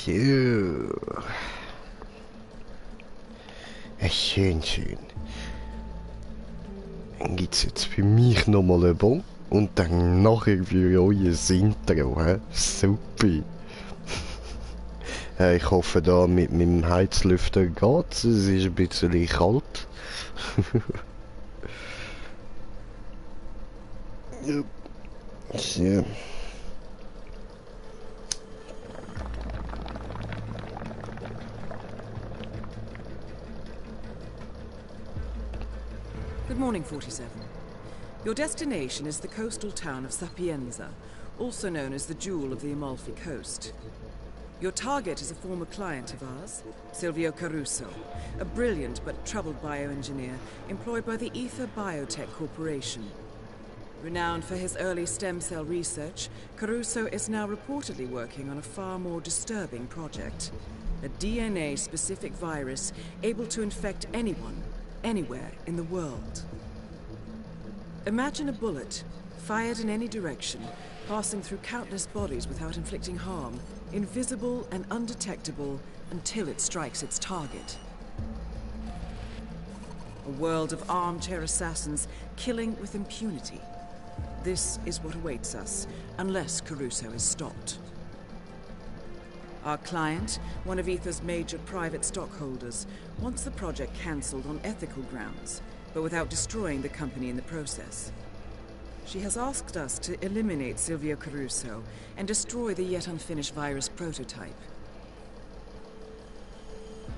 So. Schön, schön. Dann gibt es jetzt für mich nochmal ein Bon und dann nachher für euch ein Intro. He? Super. Ich hoffe, da mit meinem Heizlüfter geht's. Es ist ein bisschen kalt. Ja. So. Good morning, 47. Your destination is the coastal town of Sapienza, also known as the Jewel of the Amalfi Coast. Your target is a former client of ours, Silvio Caruso, a brilliant but troubled bioengineer employed by the Ether Biotech Corporation. Renowned for his early stem cell research, Caruso is now reportedly working on a far more disturbing project. A DNA-specific virus able to infect anyone, anywhere in the world. Imagine a bullet, fired in any direction, passing through countless bodies without inflicting harm, invisible and undetectable until it strikes its target. A world of armchair assassins killing with impunity. This is what awaits us, unless Caruso is stopped. Our client, one of Ether's major private stockholders, wants the project cancelled on ethical grounds, but without destroying the company in the process. She has asked us to eliminate Silvio Caruso and destroy the yet unfinished virus prototype.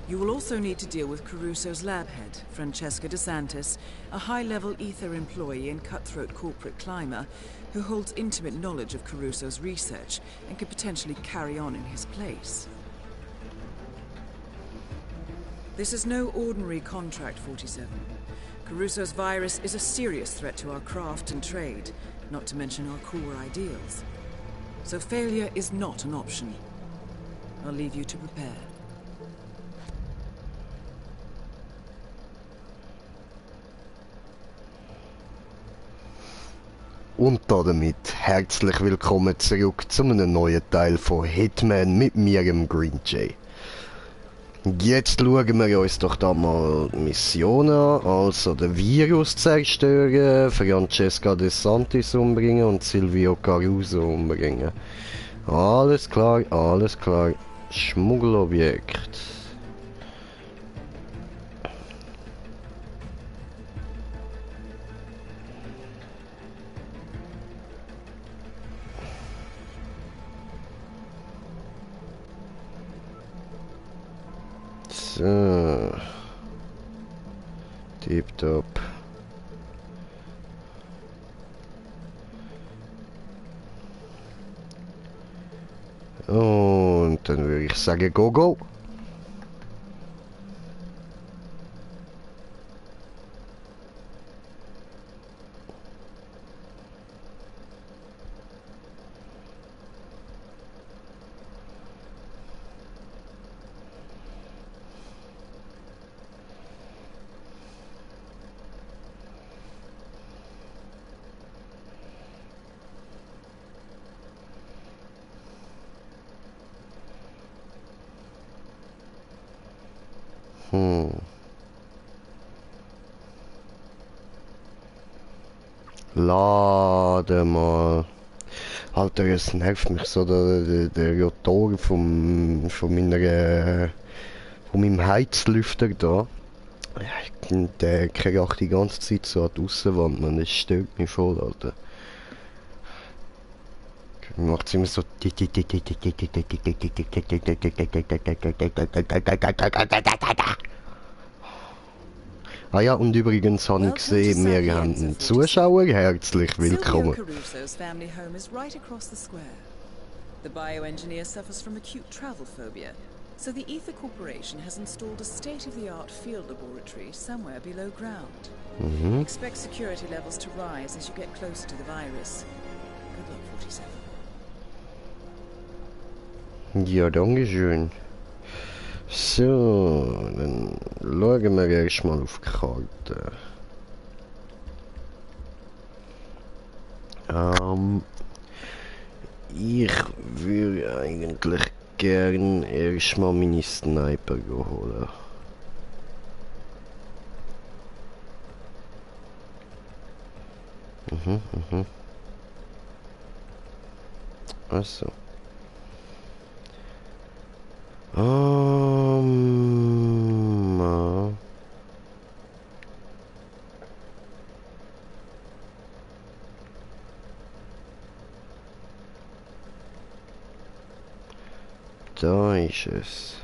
You will also need to deal with Caruso's lab head, Francesca DeSantis, a high-level Ether employee and cutthroat corporate climber who holds intimate knowledge of Caruso's research and could potentially carry on in his place. This is no ordinary contract, 47. Caruso's virus is a serious threat to our craft and trade, not to mention our core ideals. So failure is not an option. I'll leave you to prepare. Und damit herzlich willkommen zurück zu einem neuen Teil von Hitman mit mir, dem Green Jay. Jetzt schauen wir uns doch da mal die Mission an, also den Virus zerstören, Francesca DeSantis umbringen und Silvio Caruso umbringen. Alles klar, alles klar. Schmuggelobjekt. So. Tipptopp. Und dann würde ich sagen, go, go. Lade mal. Alter, es nervt mich so, der Rotor von meinem Heizlüfter da. Der kracht die ganze Zeit so an die Aussenwand, man, das stört mich voll, Alter. Macht's immer so. Ah ja, und übrigens habe ich gesehen, wir haben einen Zuschauer. Herzlich willkommen. Silvio Caruso's family home is right across the square. The bioengineer suffers from acute travel phobia, so the Ether Corporation has installed a state-of-the-art field laboratory somewhere below ground. Expect security levels to rise as you get closer to the virus. Good luck, 47. Ja, danke schön. So, dann schauen wir erstmal auf die Karte. Ich würde eigentlich gern erstmal meine Sniper holen. Mhm. Achso. Ja. Da ist es.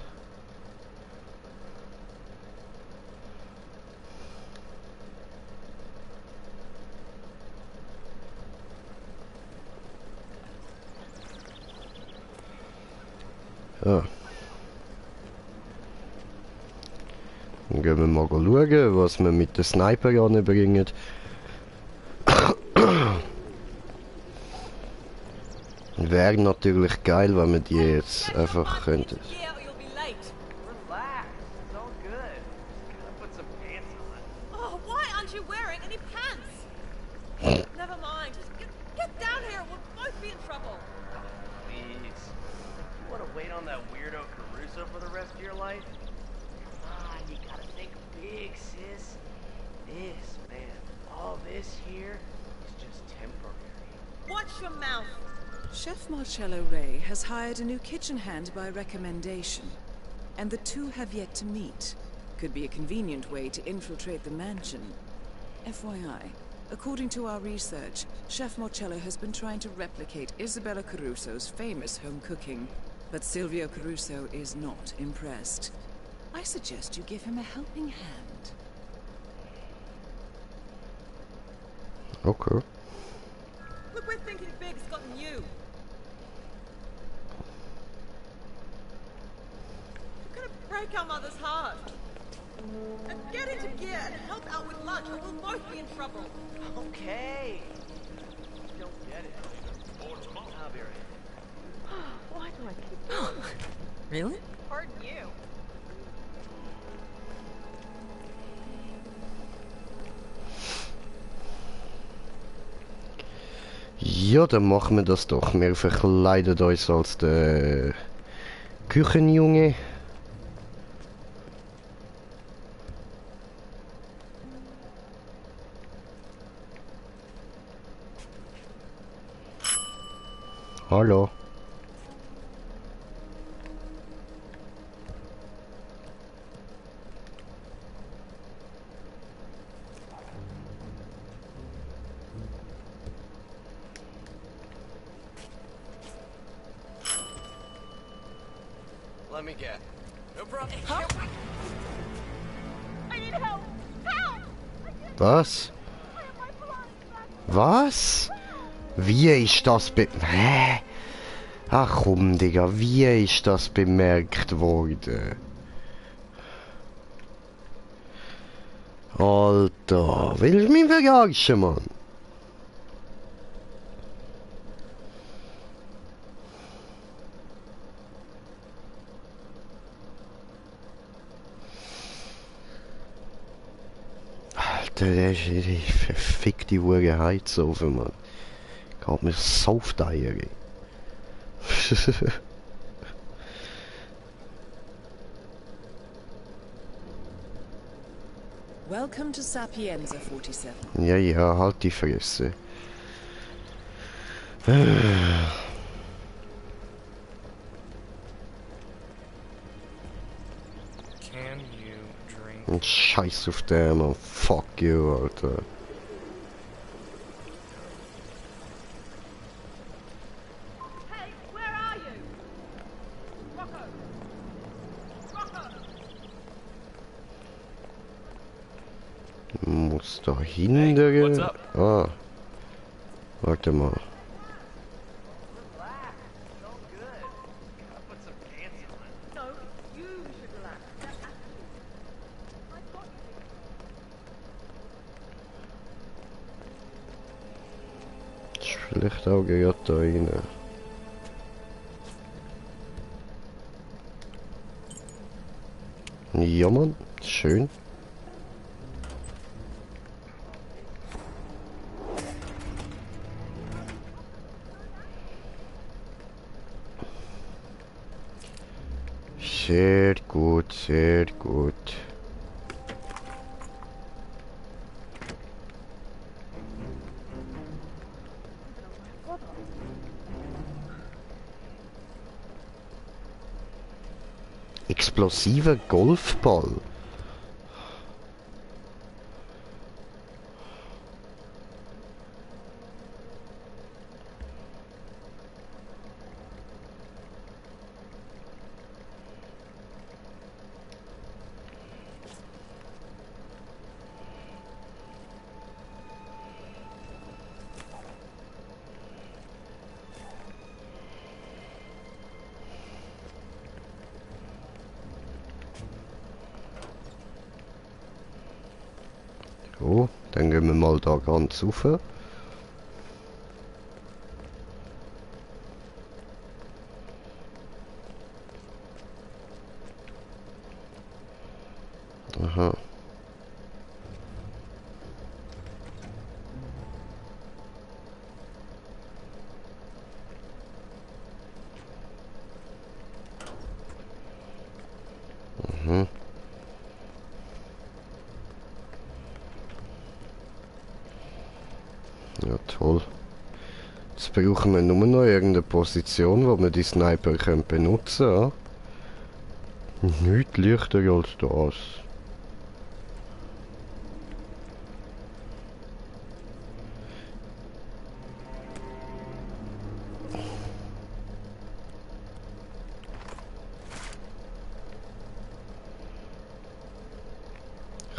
Ja. Dann gehen wir mal schauen, was wir mit den Sniper anbringen. Wäre natürlich geil, wenn wir die jetzt einfach könnten. Never mind. Just get down here. We'll both be in trouble. Please. You want to wait on that weirdo Caruso for the rest of your life? Ah, you gotta think big, sis. This, man, all this here is just temporary. Watch your mouth. Chef Marcello Ray has hired a new kitchen hand by recommendation, and the two have yet to meet. Could be a convenient way to infiltrate the mansion. FYI, according to our research, Chef Marcello has been trying to replicate Isabella Caruso's famous home cooking, but Silvio Caruso is not impressed. I suggest you give him a helping hand. Okay. Look where thinking big's gotten you. You're gonna break our mother's heart. And get into gear and help out with lunch, or we'll both be in trouble. Okay. You don't get it. I'll be right. Why do I keep... Really? Pardon you. Ja, dann machen wir das doch. Wir verkleiden uns als der Küchenjunge. Hallo. Let me get. No problem. I need help! Help! Was? Was? Wie ist das Hä? Ach komm, Digga, wie ist das bemerkt worden? Alter, willst du mich verarschen, Mann? Alter, der ist die verfickte Hure Heizofen, Mann. Geht mir so auf die Eier. Welcome to Sapienza 47. Ja, ja, halt die Fresse. Can you drink? Ein Scheiß auf den, Mann. Fuck you, Alter. Hey, where are you? Rocco! Rocco! Muss da hindern. what's up? Ah. Warte mal. Relax. It's all good. Gotta put some pants on. No, you should relax. I've got you. Schlecht auch gerade da rein. Ja, Mann. Schön. Sehr gut, sehr gut. Explosiver Golfball. So, dann gehen wir mal da ganz rauf. Aha. Mhm. Ja, toll. Jetzt brauchen wir nur noch irgendeine Position, wo wir die Sniper können benutzen können. Ja? Nicht leichter als das.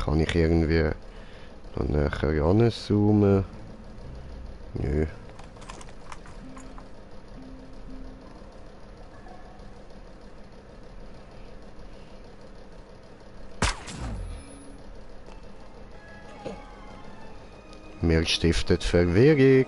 Kann ich irgendwie noch näher ranzoomen? Nö. Mir stiftet Verwirrung.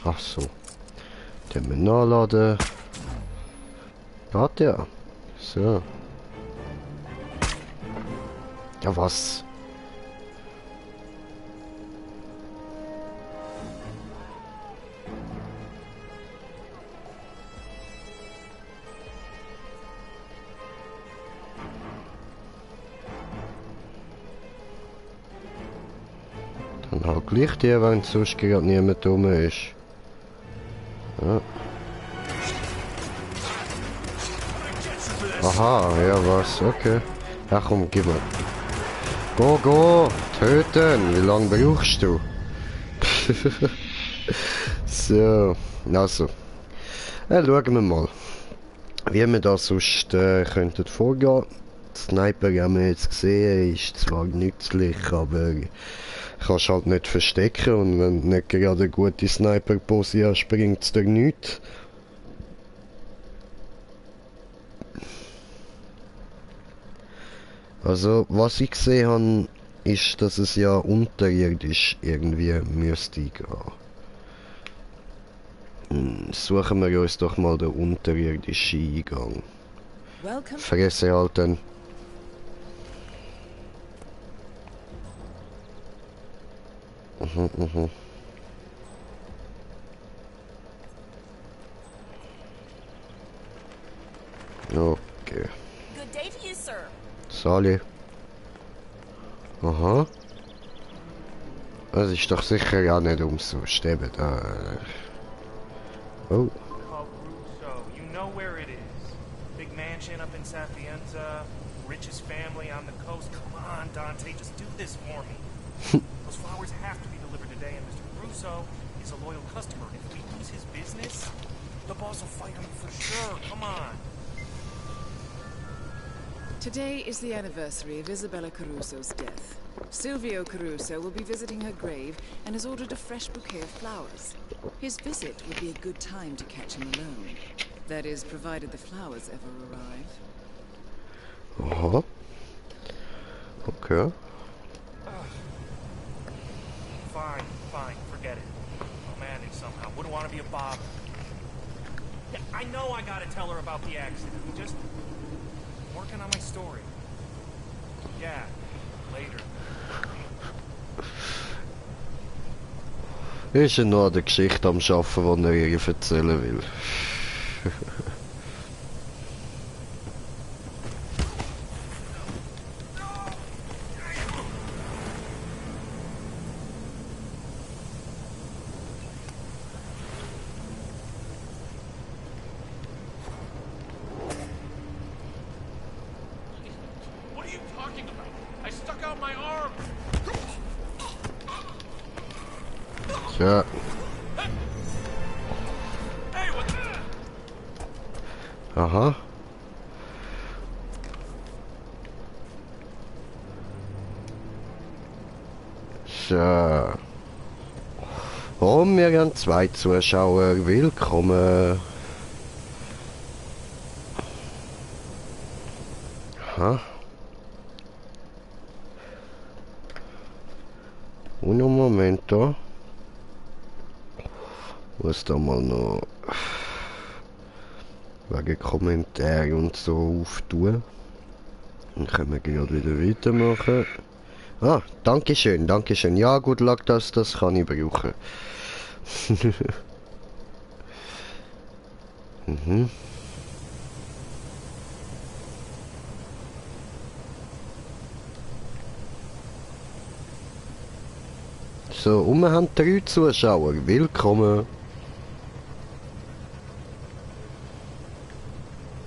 Ach so. Den nachladen. Warte ja. So. Ja, was? Dann halt gleich die, wenn sonst gerade niemand rum ist. Ja. Aha, ja was, okay. Ja komm, gib mir. Go, go! Töten! Wie lange brauchst du? So, also. Schauen wir mal. Wie wir da sonst könnten vorgehen. Sniper haben wir jetzt gesehen, ist zwar nützlich, aber kannst halt nicht verstecken und wenn du nicht gerade eine gute Sniper-Pose hast, bringt es dir nichts. Also, was ich gesehen habe, ist, dass es ja unterirdisch irgendwie müsste gehen. Suchen wir uns doch mal den unterirdischen Eingang. Welcome. Fresse halten. Mhm. Okay. Good day to you, sir. Sali. Aha. Das ist doch sicher auch nicht umsonst. Eben da. Oh. Called Russo. You know where it is. Big mansion up in Sapienza. Richest family on the coast. Come on, Dante, just do this for me. Those flowers have to be delivered today, and Mr. Russo is a loyal customer. If we lose his business, the boss will fire me for sure. Come on. Today is the anniversary of Isabella Caruso's death. Silvio Caruso will be visiting her grave and has ordered a fresh bouquet of flowers. His visit would be a good time to catch him alone. That is, provided the flowers ever arrive. Aha. Okay. Fine, forget it. Oh man, happening somehow. Wouldn't want to be a bother. Yeah, I know I gotta tell her about the accident. Just working on my story. Yeah, later. Ist er noch an der Geschichte am Schaffen, die er ihr erzählen will. What are you talking about? I stuck out my arm. Ja. Hey, what the... Aha. So. Und wir haben 2 Zuschauer. Willkommen. Aha. Un momento. Muss da mal noch wegen Kommentaren und so auftun. Dann können wir gerade wieder weitermachen. Ah, Dankeschön, Dankeschön. Ja, gut Luck, das kann ich brauchen. Mhm. So, und wir haben 3 Zuschauer. Willkommen.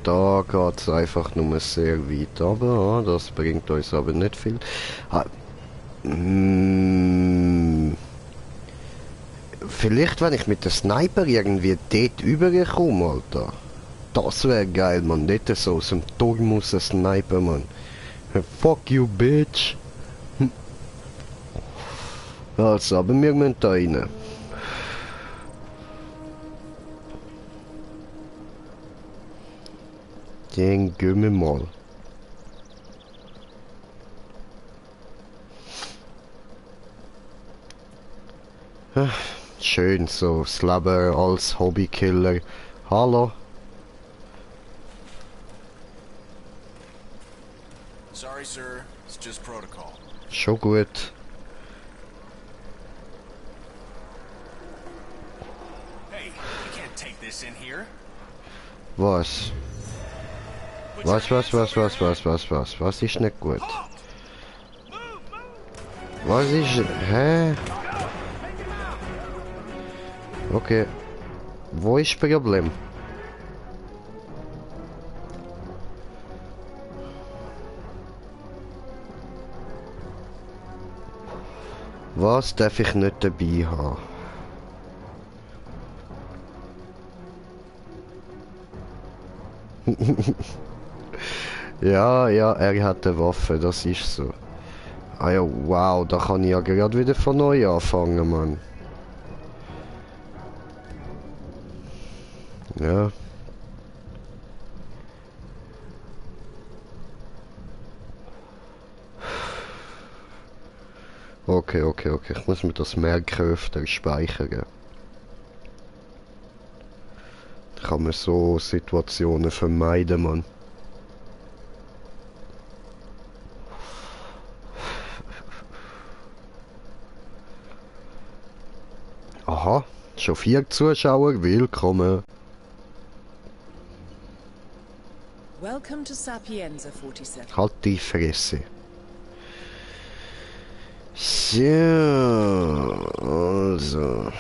Da geht es einfach nur sehr weit runter. Das bringt uns aber nicht viel. Vielleicht, wenn ich mit der Sniper irgendwie dort rüberkomme, Alter. Das wäre geil, man. Dort so aus dem Turm muss ein Sniper, man. Fuck you, bitch. Also, aber wir müssen da rein. Den gehen wir mal. Schön so, Slabber als Hobbykiller. Hallo. Sorry, sir. It's just protocol. Schon gut. Hey, you can't take this in here. Was? Was ist nicht gut? Was ist... Hä? Okay. Wo ist das Problem? Was darf ich nicht dabei haben? Ja, er hat eine Waffe, das ist so. Ah ja, wow, da kann ich ja gerade wieder von neu anfangen, Mann. Ja. Okay. Ich muss mir das merken, öfter speichern. Kann man so Situationen vermeiden, Mann. Aha, schon 4 Zuschauer, willkommen. Welcome to Sapienza 47. Halt die Fresse. So, also.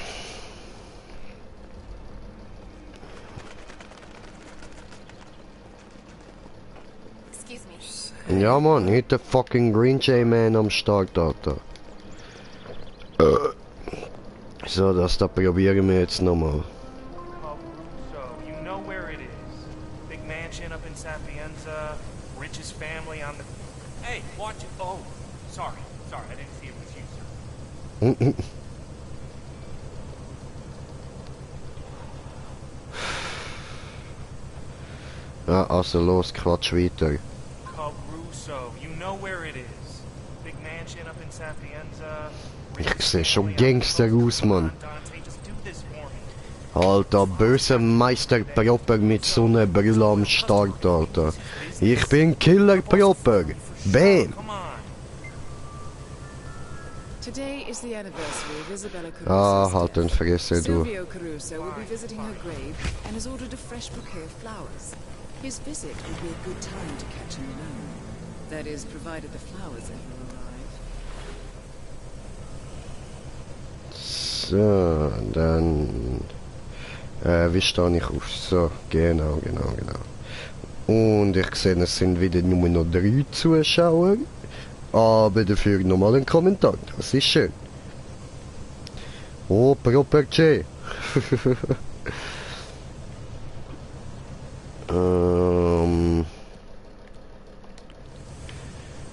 Excuse me. Ja, Mann, nicht der fucking Green Jay Man am Start, Alter. So, das da probieren wir jetzt nochmal. Caruso, you know where it is. Big mansion up in Sapienza, richest family on the... Hey, watch it. Oh, sorry, I didn't see it was you, sir. Ja, also los, Quatsch weiter. Caruso, you know where it is. Big mansion up in Sapienza. Ich sehe schon Gangster aus, Mann. Dante, just do this Alter, böser Meister Proper mit so einer Brille am Start, Alter. Ich bin Killer Proper. Bam! Come on. Today is the anniversary of Isabella Ah, Caruso's halt den Fresse, du. Silvio Caruso will be visiting her grave and has ordered a fresh bouquet of flowers. His visit would be a good time to catch him alone. That is, provided the flowers ever arrive. So, dann... wie stehe ich auf? So, genau. Und ich sehe, es sind wieder nur noch 3 Zuschauer. Aber dafür nochmal ein Kommentar. Das ist schön. Oh, Proper J.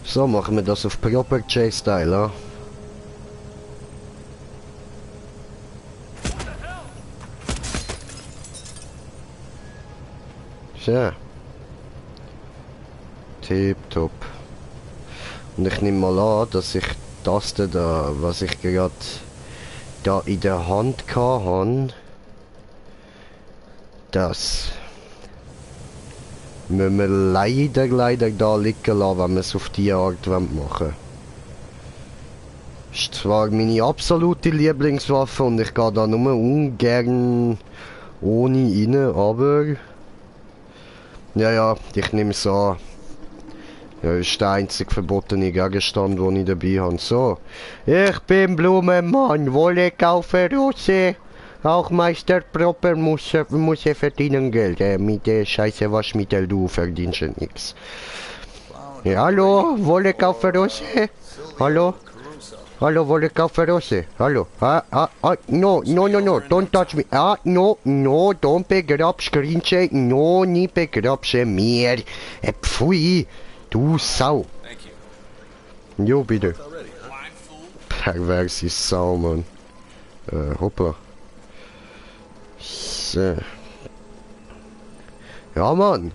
So, machen wir das auf Proper J-Style, ja? So. Tipptopp. Und ich nehme mal an, dass ich das da, was ich gerade da in der Hand hatte, das müssen wir leider da liegen lassen, wenn wir es auf diese Art machen wollen. Ist zwar meine absolute Lieblingswaffe und ich gehe da nur ungern ohne rein, aber ja, ich nehme es an. Ja, das ist der einzig verbotene Gegenstand, den ich dabei habe. So, ich bin Blumenmann, Wolle kaufen, Rose. Auch Meister Proper muss verdienen Geld. Mit der scheiße Waschmittel, du verdienst ja nichts. Ja, hallo, Wolle kaufen, Rose. Hallo? Hallo, Wolle kaufen, Rose. Hallo? No, don't touch me. No, don't begrabsch, Grinche. No, nicht begrabsch mir. Pfui. Du Sau. Jo, bitte. Perverse Sau, Mann. Hoppla. So. Ja, Mann.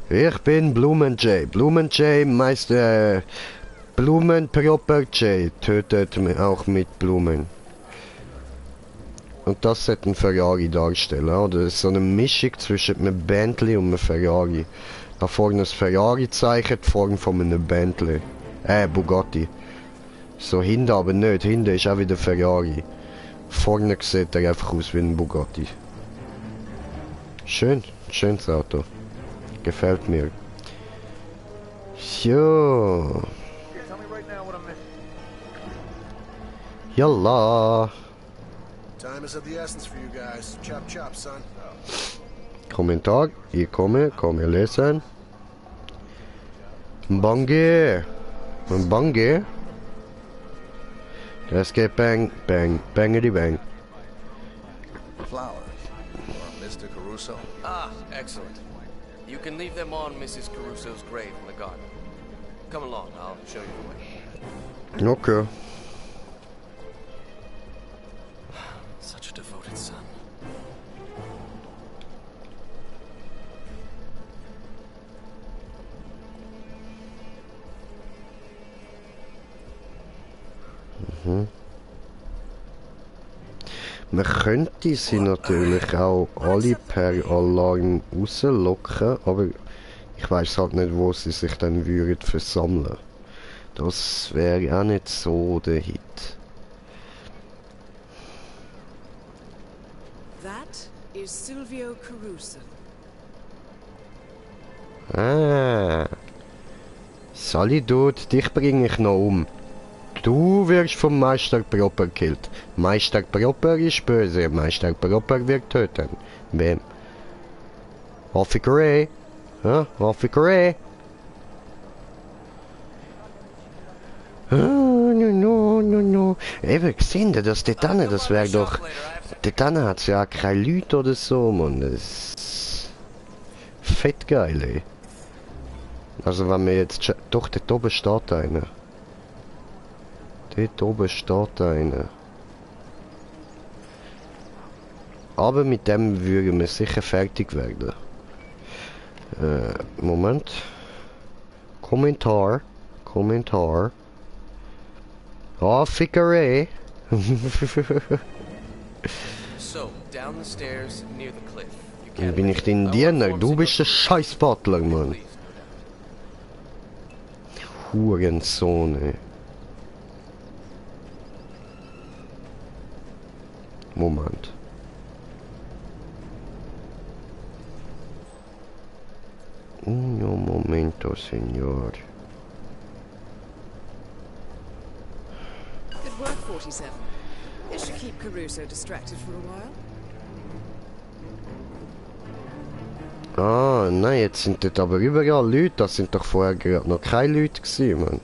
Ich bin Blumen J. Blumen J, Meister... Blumen Proper J. Tötet auch mit Blumen. Und das sollte ein Ferrari darstellen, oder? Das ist so eine Mischung zwischen einem Bentley und einem Ferrari. Da vorne das Ferrari-Zeichen, die Form von einem Bentley. Bugatti. So hinten aber nicht. Hinten ist auch wieder Ferrari. Vorne sieht er einfach aus wie ein Bugatti. Schönes Auto. Gefällt mir. So. Yalla. Time is of the essence for you guys. Chop chop, son. Kommentar, ich komme lesen. Bange. Das geht bang, bangity bang. Flowers. For Mr. Caruso. Ah, excellent. You can leave them on Mrs. Caruso's grave in the garden. Come along, I'll show you the way. Okay. Such a devoted son. Man könnte sie natürlich auch alle per Alarm rauslocken, aber ich weiß halt nicht, wo sie sich dann würden versammeln. Das wäre auch nicht so der Hit. That is Silvio Caruso. Sally Dude, dich bringe ich noch um. Du wirst vom Meister Proper gekillt. Meister Proper ist böse. Meister Proper wird töten. Wem? Officer A? Officer A? No. Eben gesehen, das dort hinten, das wäre doch... Dort hinten hat es ja keine Leute oder so, Mann. Das ist... Fett geil, ey. Also wenn wir jetzt... Doch, dort oben steht einer. Dort oben steht einer. Aber mit dem würden wir sicher fertig werden. Moment. Kommentar. Ah, Fickerei. So, down down the stairs near the cliff. You Dann can't bin ich dein Diener. Du bist der scheiß Butler, Mann. Hurensohn, ey. Moment. Un momento, Signor. Good work, 47. It should keep Caruso distracted for a while. Ah, nein, jetzt sind dort aber überall Leute. Das sind doch vorher gerade noch keine Leute gewesen, Mann.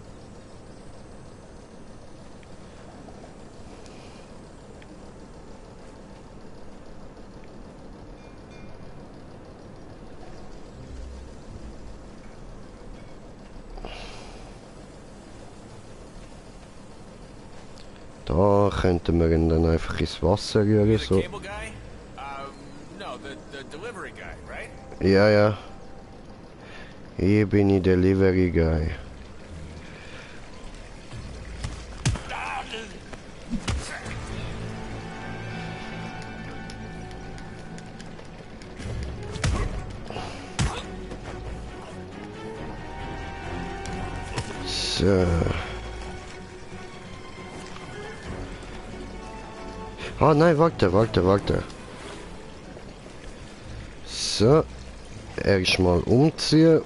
Da könnten wir ihn dann einfach ins Wasser rühren, The so. cable guy? No, the delivery guy, right? Ja, ja. Hier bin ich Delivery Guy. So. Ah nein, warte. So. Erstmal umziehen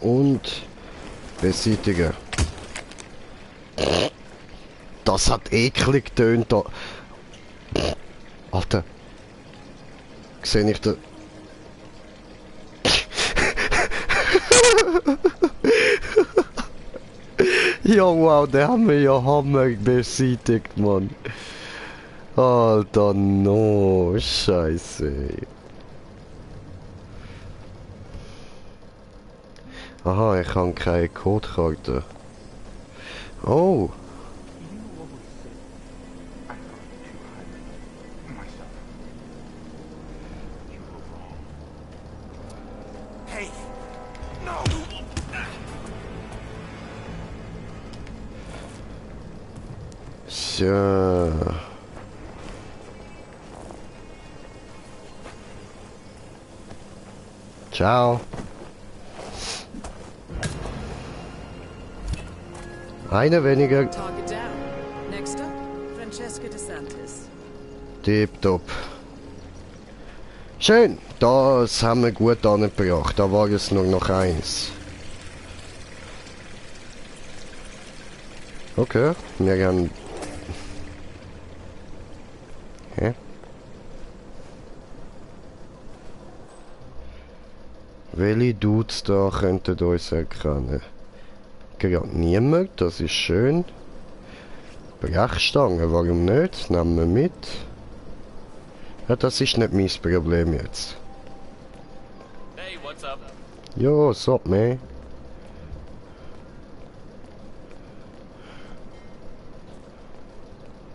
und beseitigen. Das hat eklig getönt da. Alter. Sehe ich da. Ja wow, der haben wir ja Hammer beseitigt, Mann. Alter, no, scheiße. Aha, ich habe keine Codekarte. Oh. Hey! No! So. Ciao. Eine weniger. Target down. Next up, Francesca DeSantis. Tipptopp. Schön, das haben wir gut angebracht. Da war es nur noch eins. Okay, wir haben... Hä? Welche Dudes da könnten uns erkennen? Gerade niemand, das ist schön. Brechstangen, warum nicht? Nehmen wir mit. Ja, das ist nicht mein Problem jetzt. Hey, what's up? Jo, so, man.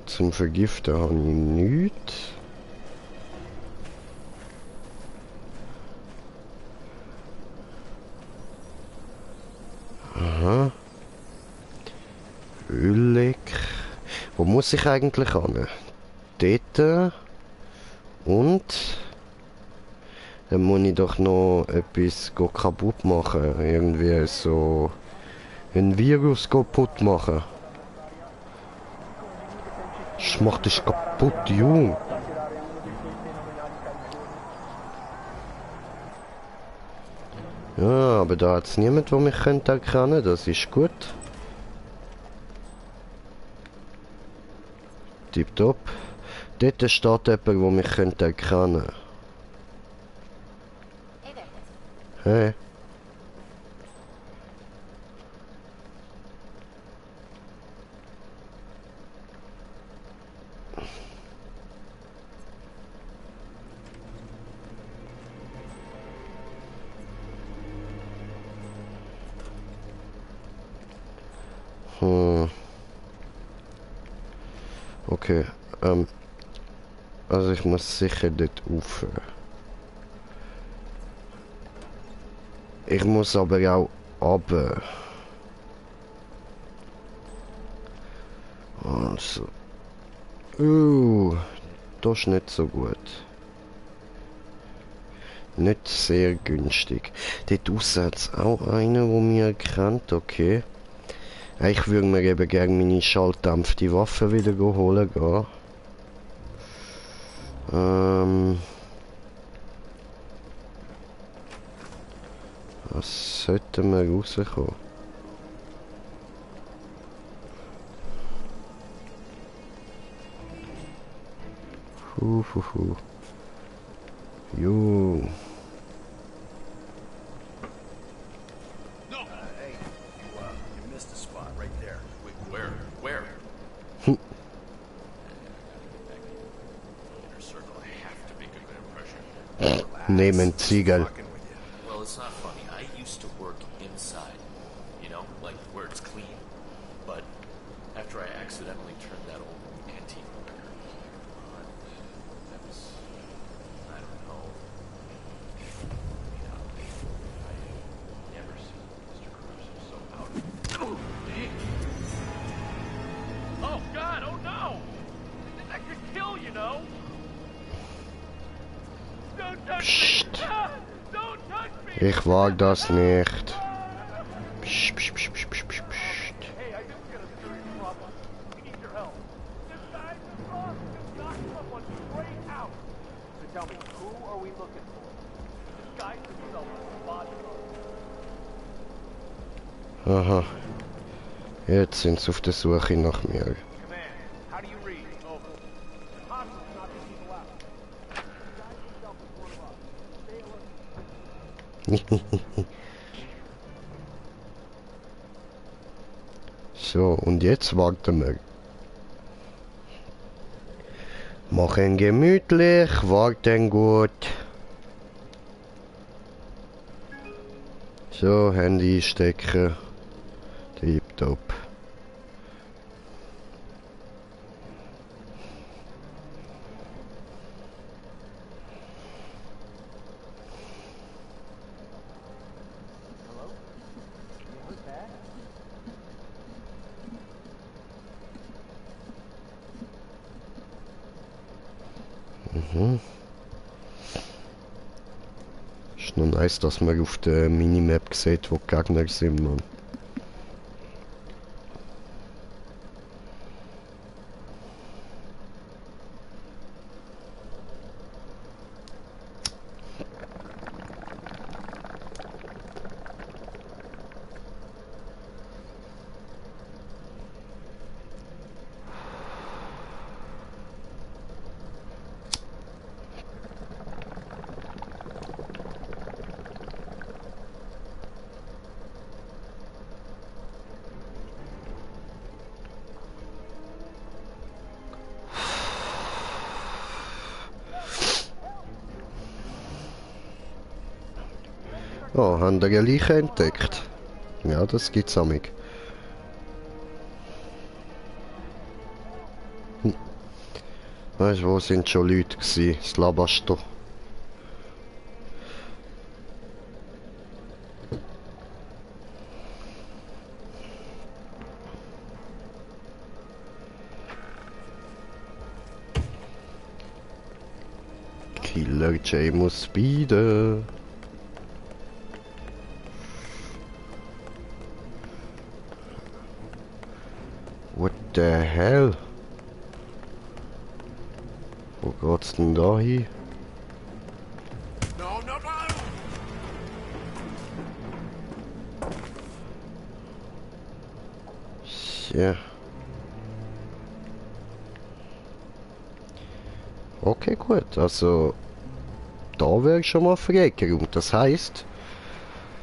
Zum Vergiften habe ich nichts. Aha. Ölleck. Wo muss ich eigentlich hin? Dort. Und dann muss ich doch noch etwas kaputt machen. Irgendwie so ein Virus kaputt machen. Ich mach dich kaputt, Jung. Ja, aber da hat es niemand, der mich könnte erkennen. Das ist gut. Tipptopp. Dort steht jemand, der mich könnte erkennen. Hey. Okay, also ich muss sicher dort aufhören. Ich muss aber auch runter. Also. Das ist nicht so gut. Nicht sehr günstig. Dort draussen hat es auch einen, der mich erkennt, okay. Ich würde mir eben gerne meine schalldämpfte Waffe wieder holen gehen. Was sollten wir rauskommen? Jo. No. Hey, you missed a spot right there. Wait, where? Where? Hm. Inner circle, I have to make a good impression. Nehmen Ziegel. Fucking with you. Well, it's not funny. I used to work inside, you know, like where it's clean. But after I accidentally turned that old antique record on, that was, I don't know. You know, I never seen Mr. Caruso so out of Oh God! Oh no! That could kill, you know. Don't touch Psst. me! Ah, don't touch me! Ich wag das nicht. Psst, psst, psst, psst, psst, psst. Hey, I just got a serious problem. We need your help. This guy's the boss. Just knocked someone straight out. So tell me, who are we looking for? This guy himself is a bodyguard. Aha. Jetzt sind sie auf der Suche nach mir. Command, how do you read? Over. Hostiles knocking people out. The guy himself is one of us. Stay alert. So, und jetzt warten wir. Machen gemütlich, warten gut. So, Handy stecken. Tipptopp. Ist noch nice, dass man auf der Minimap sieht, wo die Gegner sind, man. Oh, haben wir eine Leiche entdeckt? Ja, das gibt's amig. Weißt du, wo sind schon Leute gsi? Das Labasto. Killer J muss speeden. What the hell? Wo geht's denn da hin? No, no, no! Ja. Okay, gut. Also, da wäre ich schon mal Frecker. Und das heisst,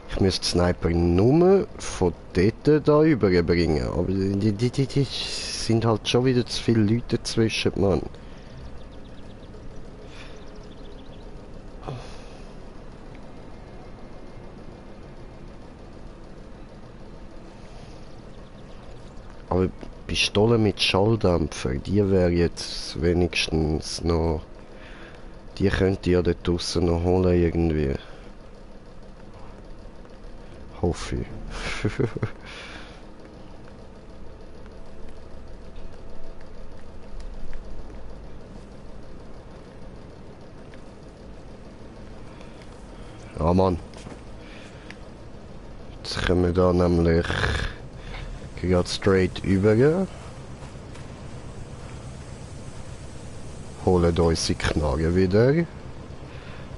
ich müsste Sniper nur von dort da überbringen. Aber die sind halt schon wieder zu viele Leute dazwischen, Mann. Aber Pistole mit Schalldämpfer, die wäre jetzt wenigstens noch... Die könnt ihr ja dort draussen noch holen irgendwie. Hoffe ich. Ah Mann. Jetzt können wir da nämlich gerade straight übergehen. Holen unsere Knarre wieder.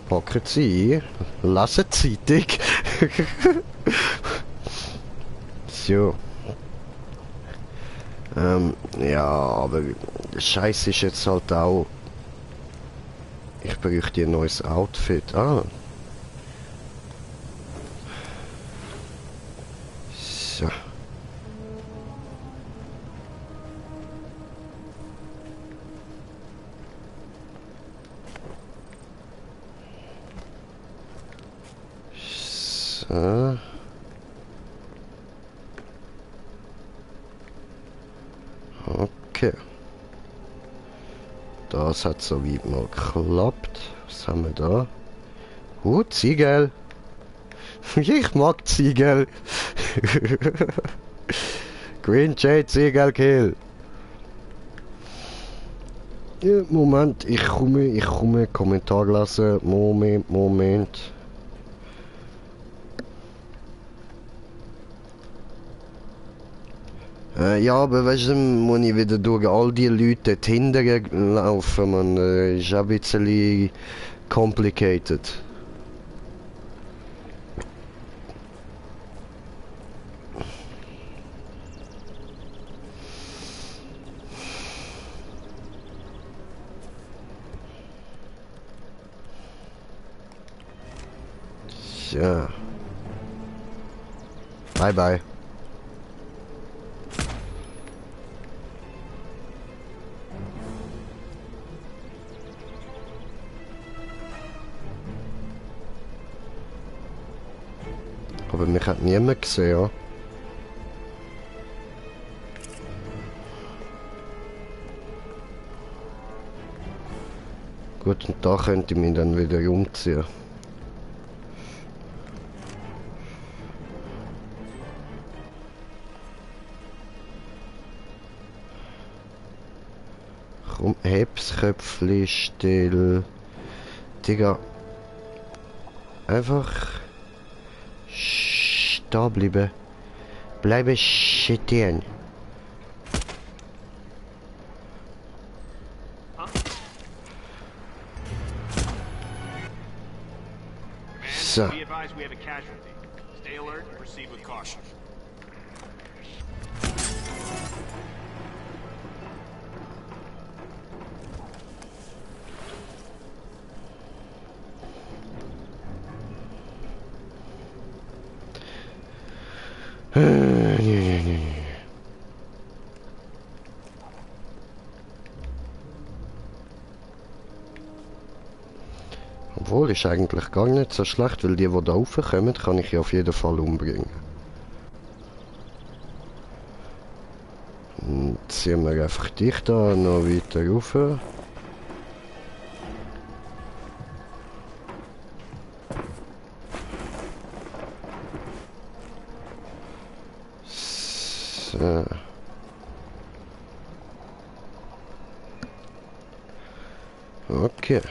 Packen sie ein. Lesen Zeitung. So. Ja, aber Scheiß ist jetzt halt auch... Ich bräuchte ein neues Outfit. Ah. So. So. Okay. Das hat soweit mal geklappt. Was haben wir da? Ziegel. Ich mag Ziegel. Green Jade Ziegel Kill. Ja, Moment, ich komme Kommentar lesen. Moment. Ja, aber weißt du, muss ich wieder durch all die Leute hinterher laufen, man. Ist ein bisschen complicated. Ja. Bye bye. Aber mich hat niemand gesehen, ja. Gut, und da könnte ich mich dann wieder umziehen. Komm, heb's Köpfli still. Digga. Einfach... da bleiben. Bleibe stehen. So. Be advised we have a casualty. Stay alert and proceed with caution. Obwohl, ist eigentlich gar nicht so schlecht, weil die da raufkommen, kann ich ja auf jeden Fall umbringen. Und ziehen wir einfach dich da noch weiter rauf. So. Okay.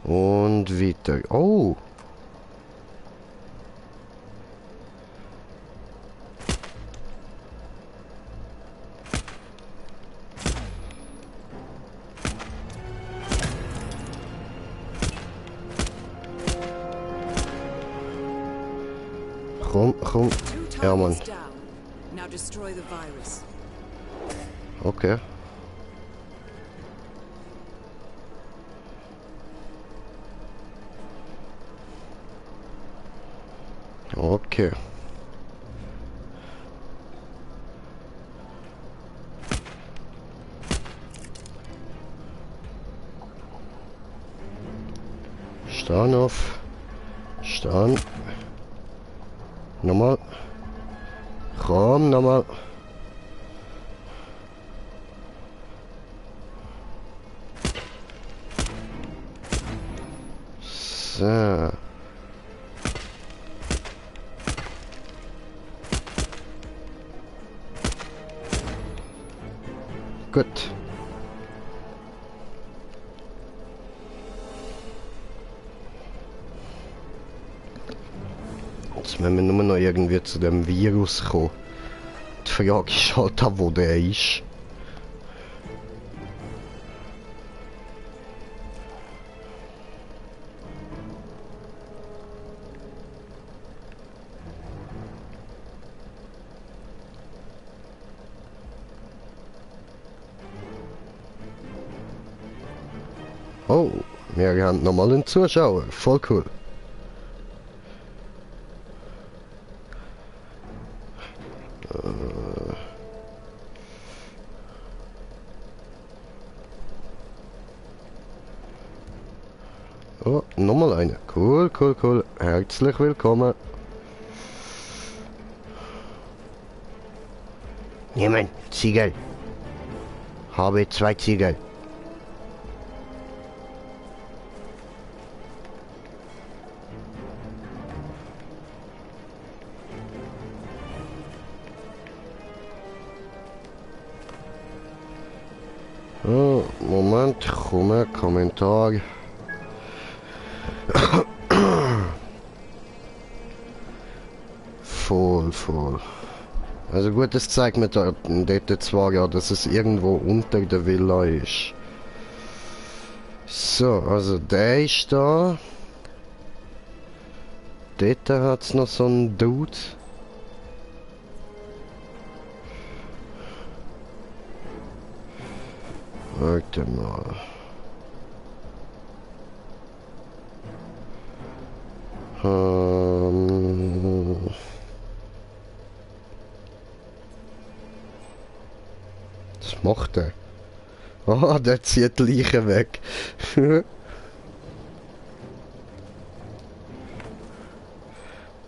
Und weiter. Oh! Komm. Ja, Mann. Now destroy the virus. Okay. Okay. Stehen auf. Stehen. Nochmal. Komm, nochmal. So. Gut. Jetzt müssen wir nur noch irgendwie zu dem Virus kommen. Die Frage ist halt auch, wo der ist. Oh, wir haben nochmal einen Zuschauer. Voll cool. Oh, nochmal eine. Cool, cool, cool. Herzlich willkommen. Jemand, Ziegel. Habe 2 Ziegel. Oh, Moment, komme, Kommentar. Voll. Also gut, das zeigt mir dort zwar ja, dass es irgendwo unter der Villa ist. So, also der ist da. Dort hat es noch so einen Dude. Warte mal. Was macht der? Ah, der zieht die Leiche weg.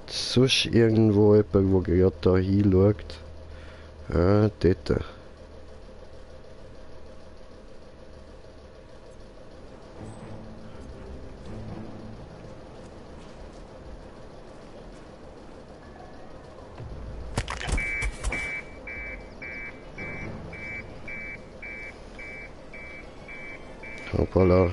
Sonst irgendwo jemand, der gerade da hinschaut. Ja, dort. Hoppala.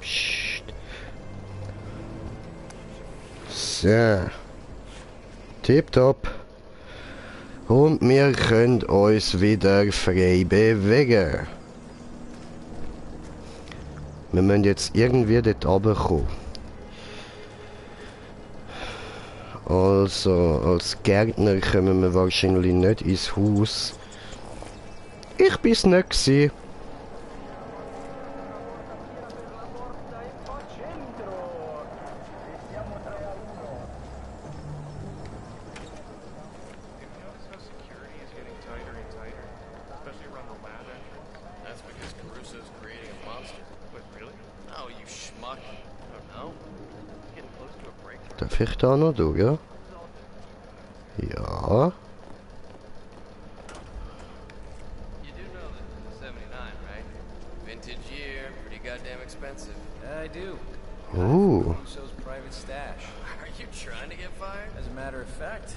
Psst. So. Tipptopp. Und wir können uns wieder frei bewegen. Wir müssen jetzt irgendwie dort runterkommen. Also, als Gärtner kommen wir wahrscheinlich nicht ins Haus. Ich bin's nicht gewesen. That's because Caruso's creating a monster. Wait, really? Oh, you schmuck. I don't know. Getting close to a breakthrough. Darf ich da noch durch, ja? Ja. You do know that this is 79, right? Vintage year, pretty goddamn expensive. I do. Ooh. Caruso's private stash. Are you trying to get fired? As a matter of fact,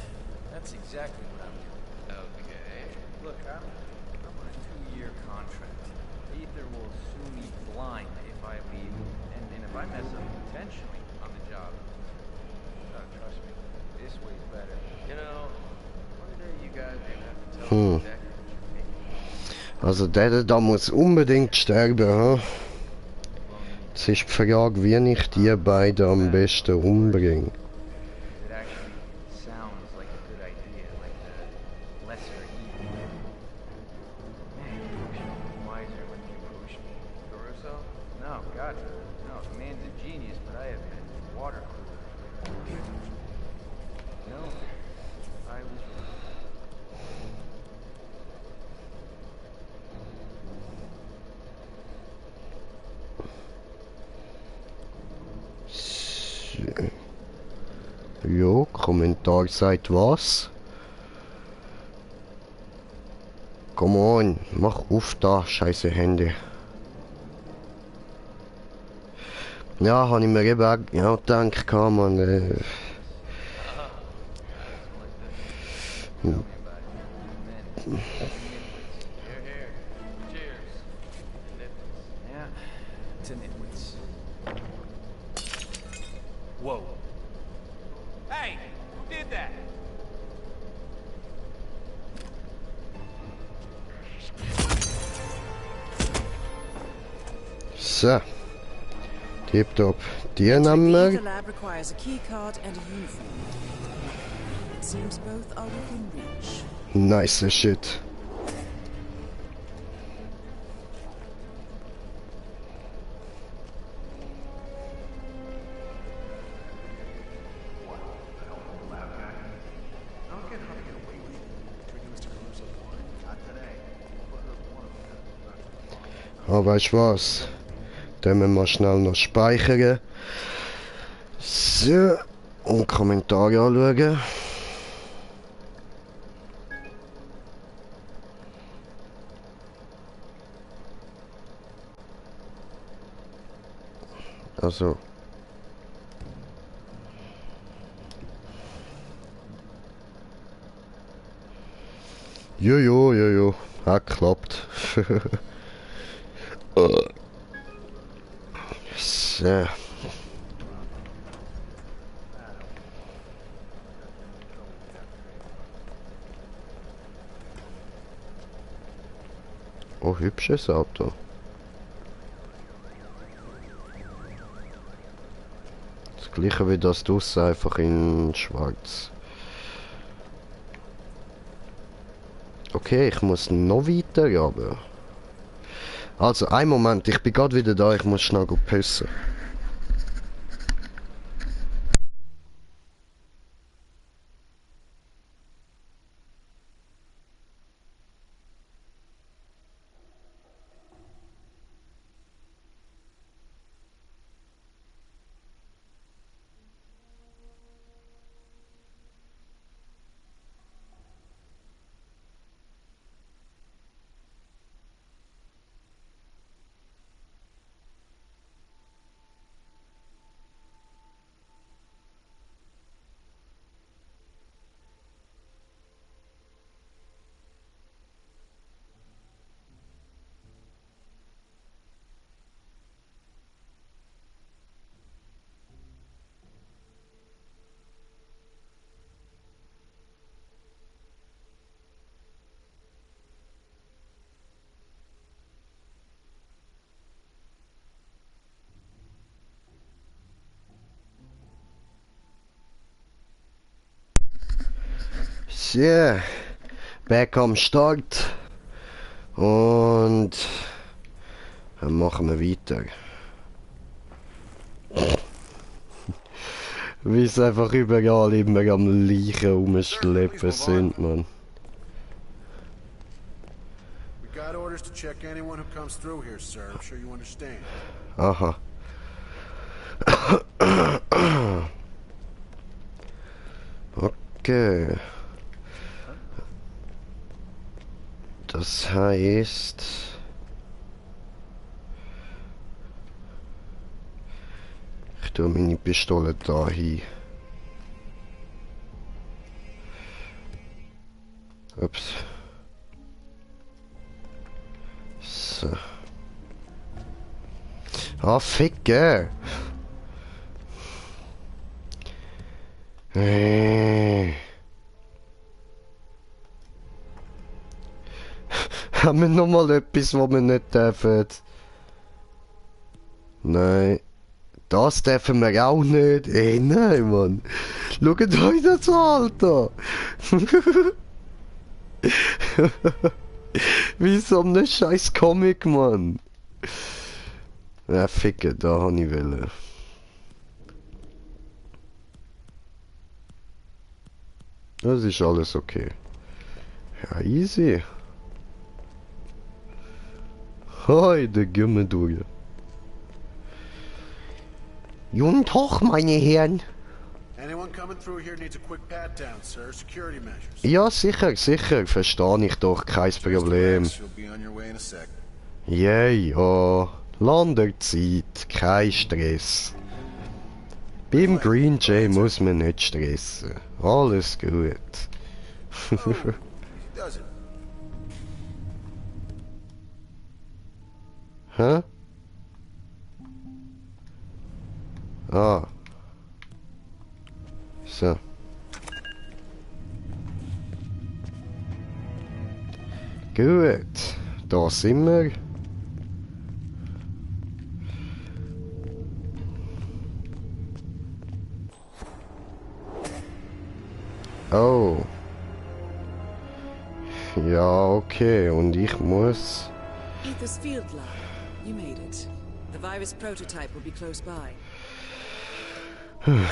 that's exactly what I'm doing. Okay. Look, I'm on a 2-year contract. Ether will sue me blind if I leave, and if I mess up intentionally on the job, trust me, this way's better. You know, one day you guys are gonna have to tell me exactly what you're making. Also der da muss unbedingt sterben, ha? Jetzt ist die Frage, wie ich die beiden am besten umbringe. It actually sounds like a good idea, like the lesser evil. Man, you push me wiser when you push me. Caruso? No, God, no, the man's a genius, but I have been water coolers. No, I was wrong. Jo, Kommentar sagt was? Come on, mach auf da, scheiße Hände. Ja, habe ich mir eben auch gedacht, man, Tell me about it. Men. Here, here. Cheers. Nitwits. Yeah, to nitwits. Whoa. Hey, who did that? So. Tipptopp. Die To nehmen leave the wir. lab requires a key card and a uniform. It seems both are within reach. Nice shit. Aber weißt du was? Dann müssen wir schnell noch speichern. So. Und Kommentare anschauen. Also. Jojo. Hat geklappt. So. Oh, hübsches Auto. Das gleiche wie das draussen, einfach in schwarz. Okay, ich muss noch weiter, aber... Also, einen Moment, ich bin gerade wieder da, ich muss schnell pissen. So, back am Start. Und dann machen wir weiter. Wie es einfach überall immer am Leichen rumschleppen sind, man. We got orders to check anyone who comes through here, sir. I'm sure you understand. Aha. Okay. Das heißt... Ich tue meine Pistole da hin. Ups. So. Ah, ficke! Haben wir nochmal etwas, was wir nicht dürfen? Nein. Das dürfen wir auch nicht. Ey, nein, Mann. Schaut euch das an, Alter. Wie so ein scheiß Comic, Mann. Ja, ficke, da habe ich wollen. Das ist alles okay. Ja, easy. Hoi, der Gümme durch. Guten Tag, meine Herren. Anyone coming through here needs a quick pat down, sir. Security measures. Ja, sicher, verstehe ich doch, kein Problem. You'll be on your way in a sec. Ja, Landerzeit, kein Stress. Beim Green Jay muss man nicht stressen. Alles gut. Oh, he doesn't. Hä? Ah. So. Gut. Da sind wir. Oh. Ja, okay. Und ich muss... Ether's field lab. You made it. The virus prototype will be close by. Look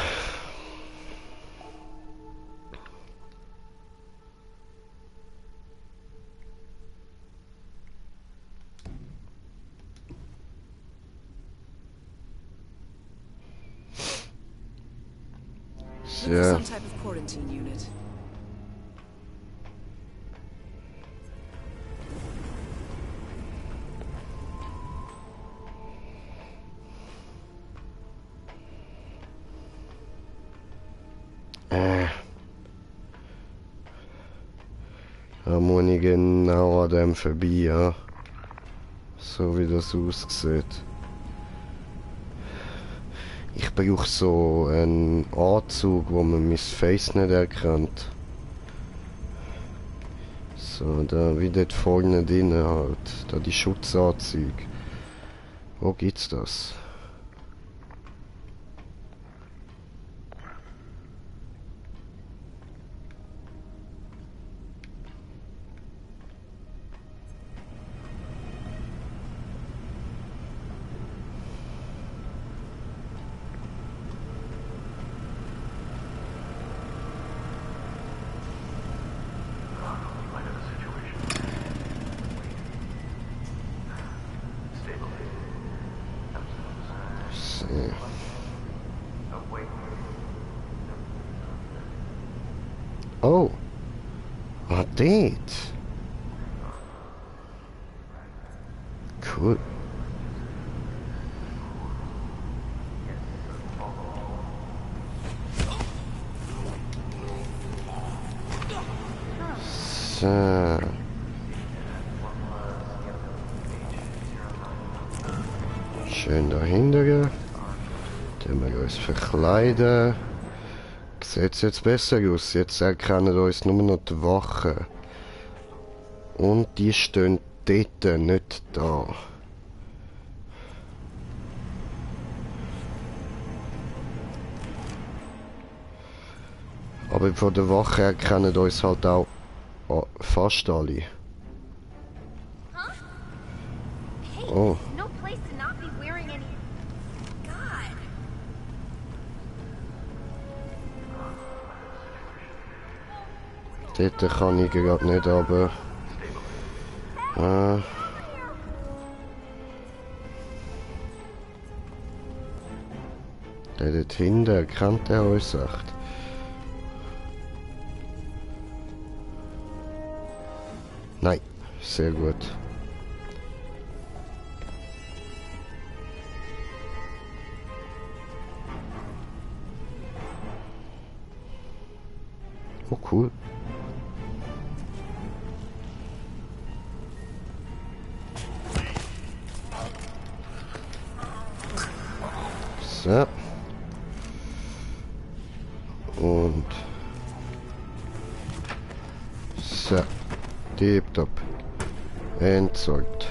for Ja. some type of quarantine unit. Da muss ich genau an dem vorbei, ja. So wie das aussieht. Ich brauche so einen Anzug, wo man mein Face nicht erkennt. So, da wie dort vorne drin halt. Da die Schutzanzüge. Wo gibt's das? So. Oh. Ah, dort. Cool. So. Schön dahinter. Dann wir uns verkleiden. Sieht jetzt besser aus. Jetzt erkennen uns nur noch die Wachen. Und die stehen dort, nicht da. Aber von der Wache erkennen uns halt auch fast alle. Huh? Hey, Oh. no place to not be wearing any. God. Dort kann ich gerade nicht, aber... Der dort hinten, erkennt er uns echt? Nein, sehr gut. Oh, cool. So. Und... So. Tipptopp. Entsorgt.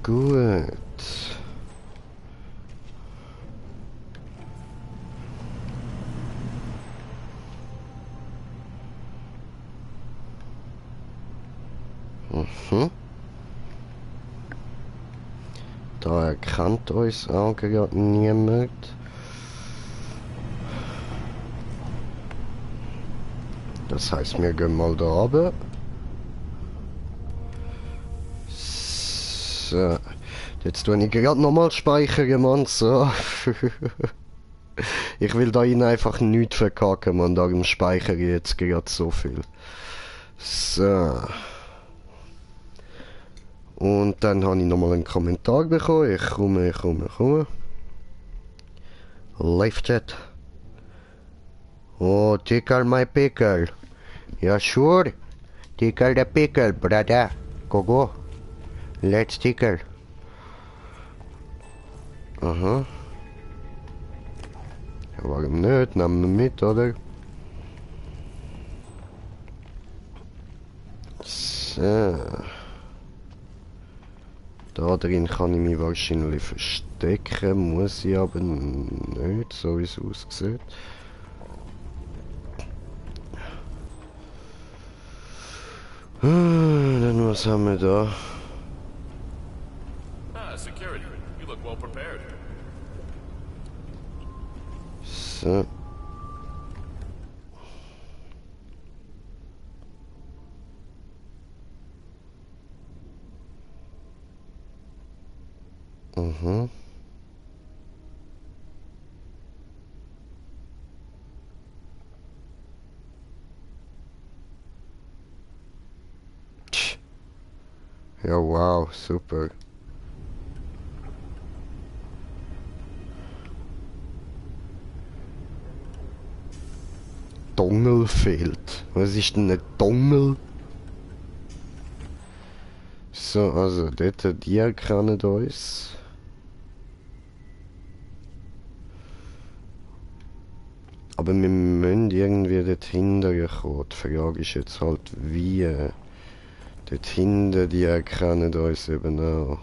Gut. Mhm. Da erkennt uns auch gerade niemand. Das heißt, wir gehen mal da runter. So. Jetzt tue ich gerade nochmal speichern, Mann. So. Ich will da innen einfach nichts verkacken, man. Darum speichere ich jetzt gerade so viel. So. Und dann habe ich nochmal einen Kommentar bekommen. Ich komme. Live-Chat. Oh, tickle my pickle. Yeah, sure. Tickle the pickle, brother. Go. Let's tickle. Aha. Ja, warum nicht? Nehmen wir mit, oder? So. Da drin kann ich mich wahrscheinlich verstecken, muss ich aber nicht, so wie es aussieht. Dann was haben wir da? Security. You look well prepared. So. Mhm. Ja, wow, super. Dongel fehlt. Was ist denn ein Dongel? So, also, dort, die erkennen uns. Aber wir müssen irgendwie dort hinten kommen. Die Frage ist jetzt halt, wie. Dort hinten, die erkennen uns eben auch.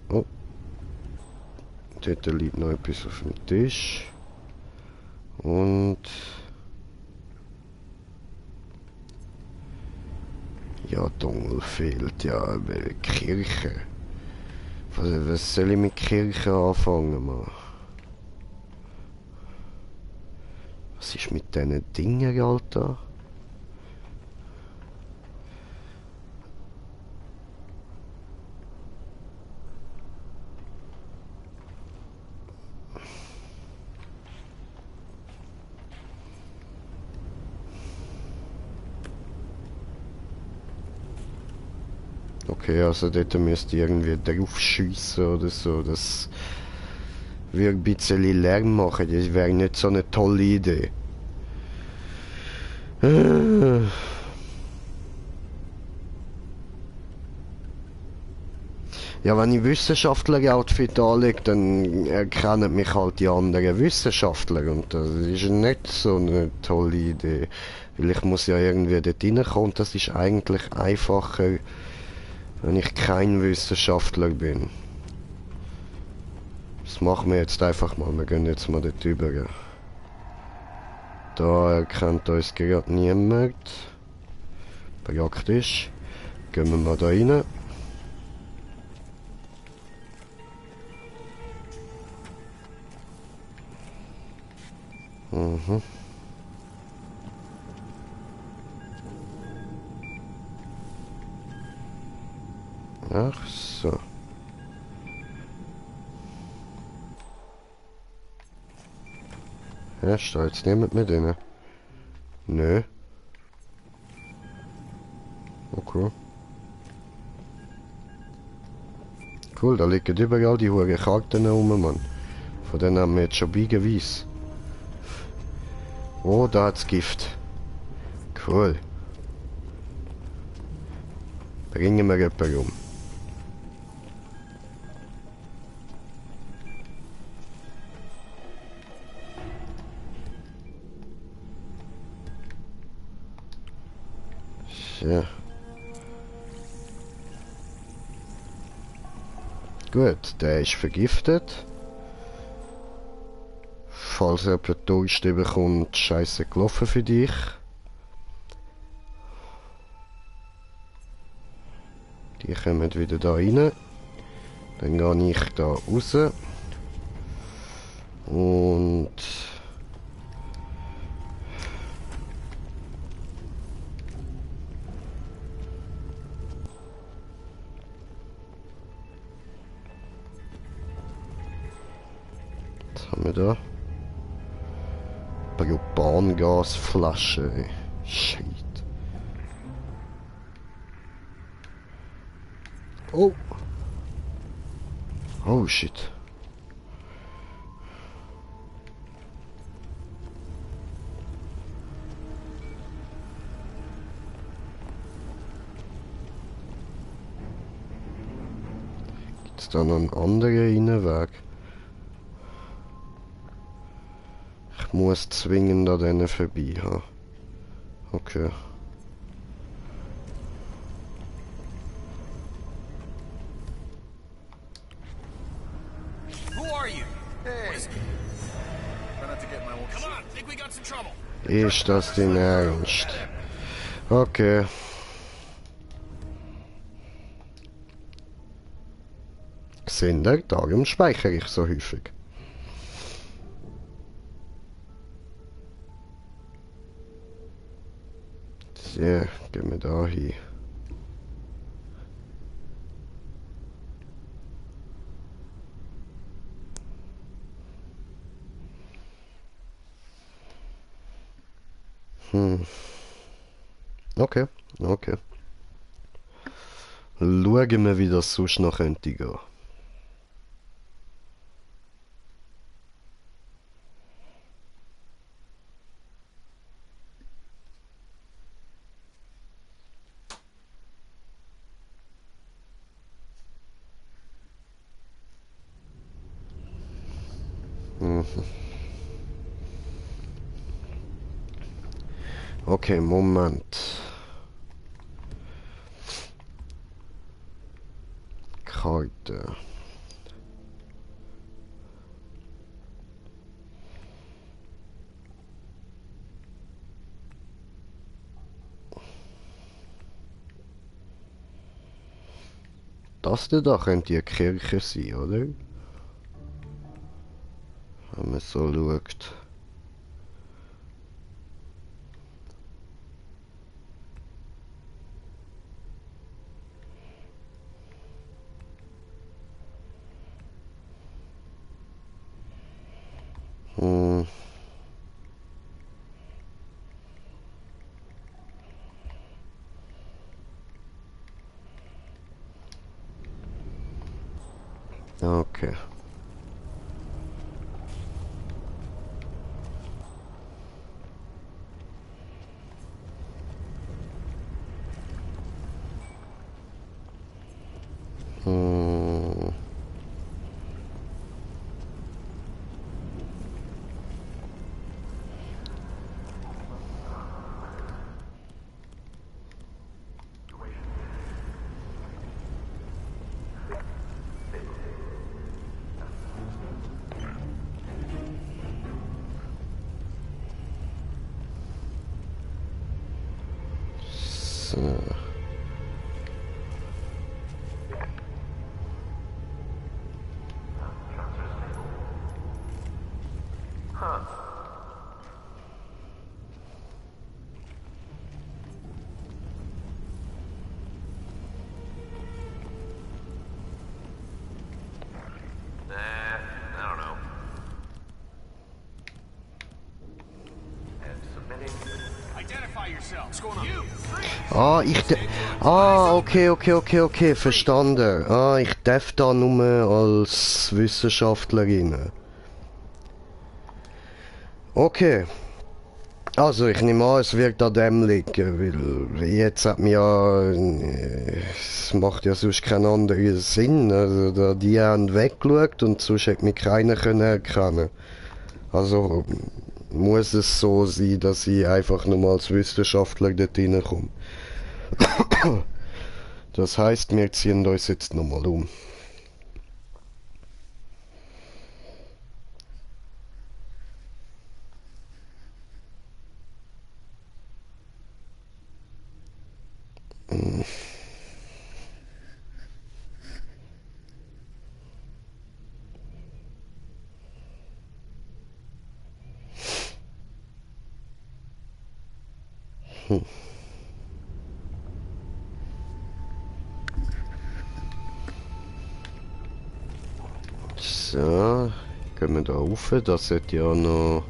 Oh. Dort liegt noch etwas auf dem Tisch. Und... Ja, Dongel fehlt. Ja, aber Kirche. Was soll ich mit Kirche anfangen, Mann? Was ist mit diesen Dingen, Alter? Okay, also dort müsst ihr irgendwie drauf schiessen oder so. Das würde ein bisschen Lärm machen. Das wäre nicht so eine tolle Idee. Ja, wenn ich Wissenschaftler-Outfit anlege, dann erkennen mich halt die anderen Wissenschaftler. Und das ist nicht so eine tolle Idee. Weil ich muss ja irgendwie dort reinkommen. Und das ist eigentlich einfacher, wenn ich kein Wissenschaftler bin. Das machen wir jetzt einfach mal. Wir gehen jetzt mal dort rüber. Da erkennt uns gerade niemand. Praktisch. Gehen wir mal da rein. Mhm. Ach so. Ja, steht jetzt niemand mit drin? Nö. Okay. Cool, da liegen überall die hohen Karten rum, Mann. Von denen haben wir jetzt schon Beigeweis. Oh, da hat's Gift. Cool. Bringen wir jemanden um. Ja. Gut, der ist vergiftet. Falls jemand Durst bekommt, scheiße gelaufen für dich. Die kommen wieder da rein. Dann gehe ich da raus. Und... was haben wir da? Propangasflasche. Shit. Oh. Oh shit. Gibt's da noch einen anderen Innenweg? Ich muss zwingend an denen vorbei haben. Okay. Ist das dein Ernst? Okay. Seht ihr, darum speichere ich so häufig. So, gehen wir da hin. Okay, okay. Schauen wir, wie das sonst noch könnte gehen. Okay, Moment. Karte. Das da könnte eine Kirche sein, oder? Wenn man so schaut. Okay. So. Okay, verstanden. Ich darf da nur als Wissenschaftlerin. Okay. Also, ich nehme an, es wird an dem liegen, weil jetzt hat mir ja... Es macht ja sonst keinen anderen Sinn. Also, die haben weggeschaut und sonst hätte mich keiner erkennen. Also, muss es so sein, dass ich einfach nur als Wissenschaftler dort reinkomme. Das heisst, wir ziehen uns jetzt nochmal um. So, gehen wir da rauf. Das sollte ja noch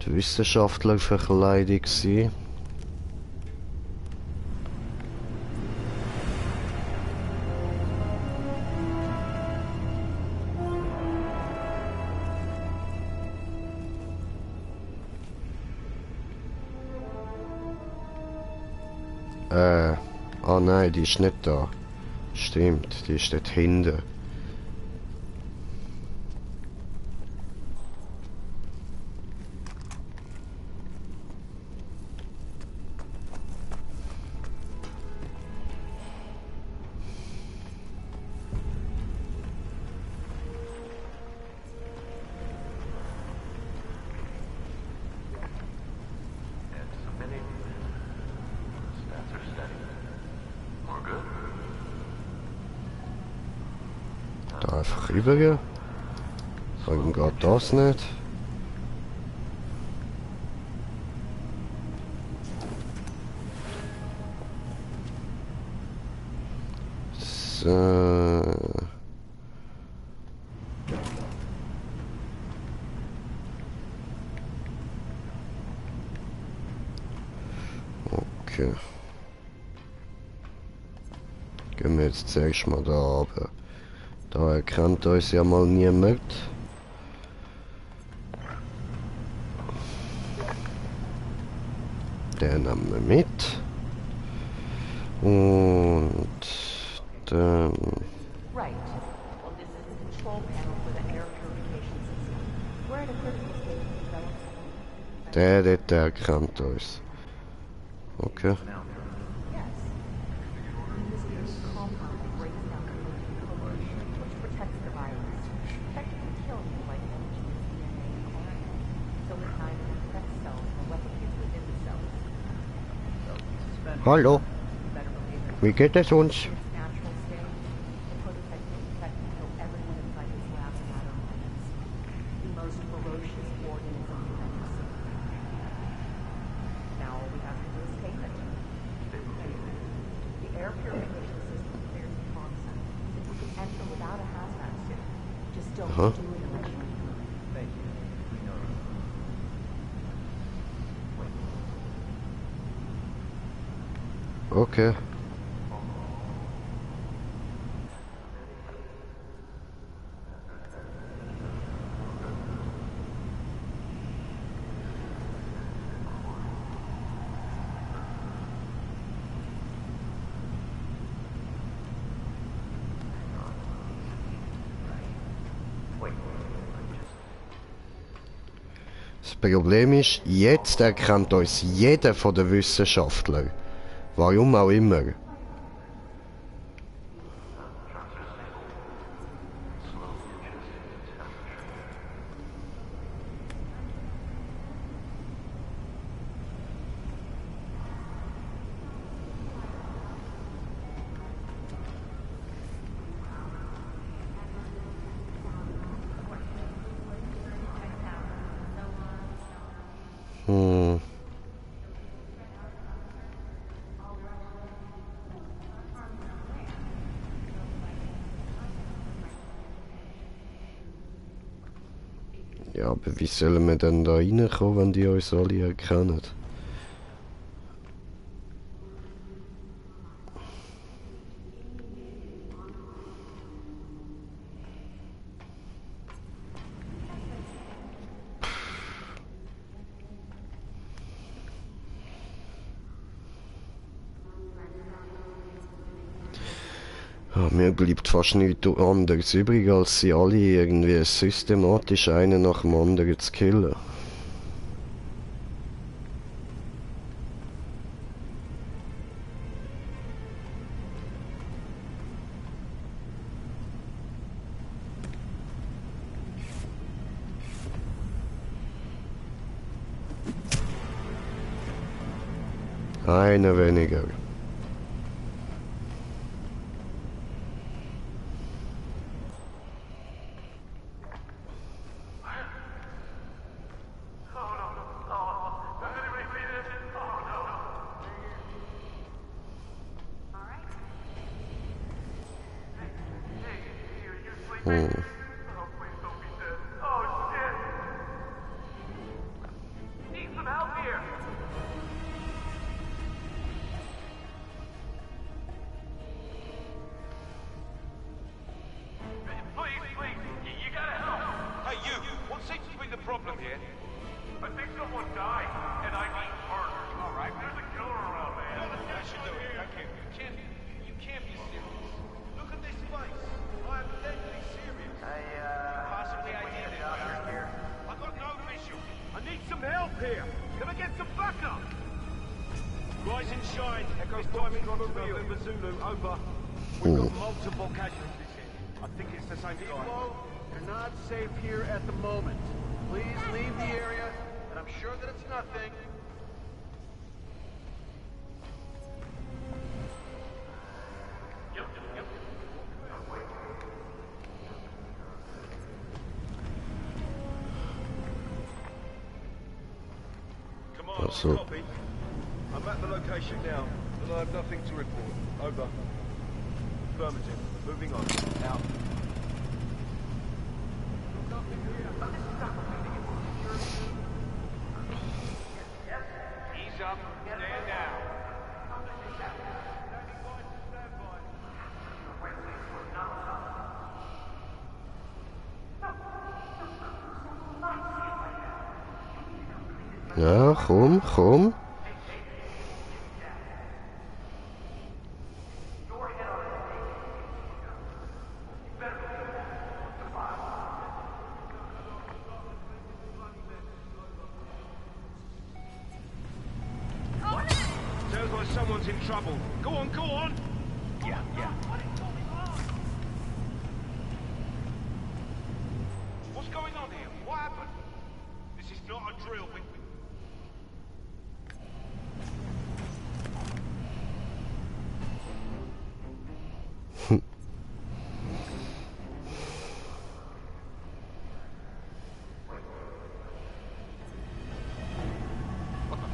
die Wissenschaftlerverkleidung sein. Ah nein, die ist nicht da. Stimmt, die ist dort hinten. Da einfach rübergehen. Warum geht das nicht? So. Okay. Gehen wir jetzt zuerst mal da runter. Da erkennt uns ja mal niemand. Den nehmen wir mit. Und dann... Right. Well, this is the control panel for the air purification system. We're in a critical state of development. Der dort erkennt uns. Okay. Hallo. Wie geht es uns? Aha. Okay. Das Problem ist, jetzt erkennt uns jeder von den Wissenschaftlern. Warum auch immer. Ja, aber wie sollen wir denn da reinkommen, wenn die uns alle erkennen? Ja, mir bleibt fast nichts anderes übrig, als sie alle irgendwie systematisch einen nach dem anderen zu killen. Einer weniger. I think someone died, and I need murder. All right, there's a killer around, man. should do it. Thank you. You can't be serious. Look at this place. I am deadly serious. Possibly I did it here. I got no mission. I need some help here. Can I get some backup? Rise and shine. Echo's timing on the real. Zulu, over. We've got multiple casualties here. I think it's the same guy. You're not safe here at the moment. Please leave the area, and I'm sure that it's nothing. Yep. Come on, copy. I'm at the location now, but I have nothing to report. Over. Affirmative. Moving on. Out. Ease up. Stand down. Ja, kom. Sounds like someone's in trouble. Go on. Yeah. What's going on here? What happened? This is not a drill.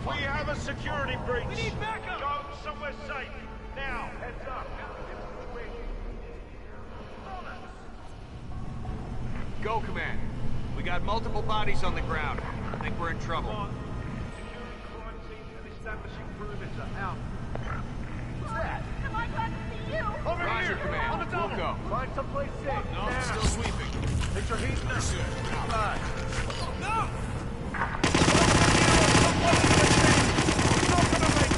We have a security breach. We need backup. Go somewhere safe. Now, heads up. Go, Command. We got multiple bodies on the ground. I think we're in trouble. Security crime scene and establishing perimeter. Out. What's that? Am I glad to see you? Over Roger, here. Command. On the double. We'll go. Find someplace safe. No, now. still sweeping. Hit your heat. That's it. Right. No.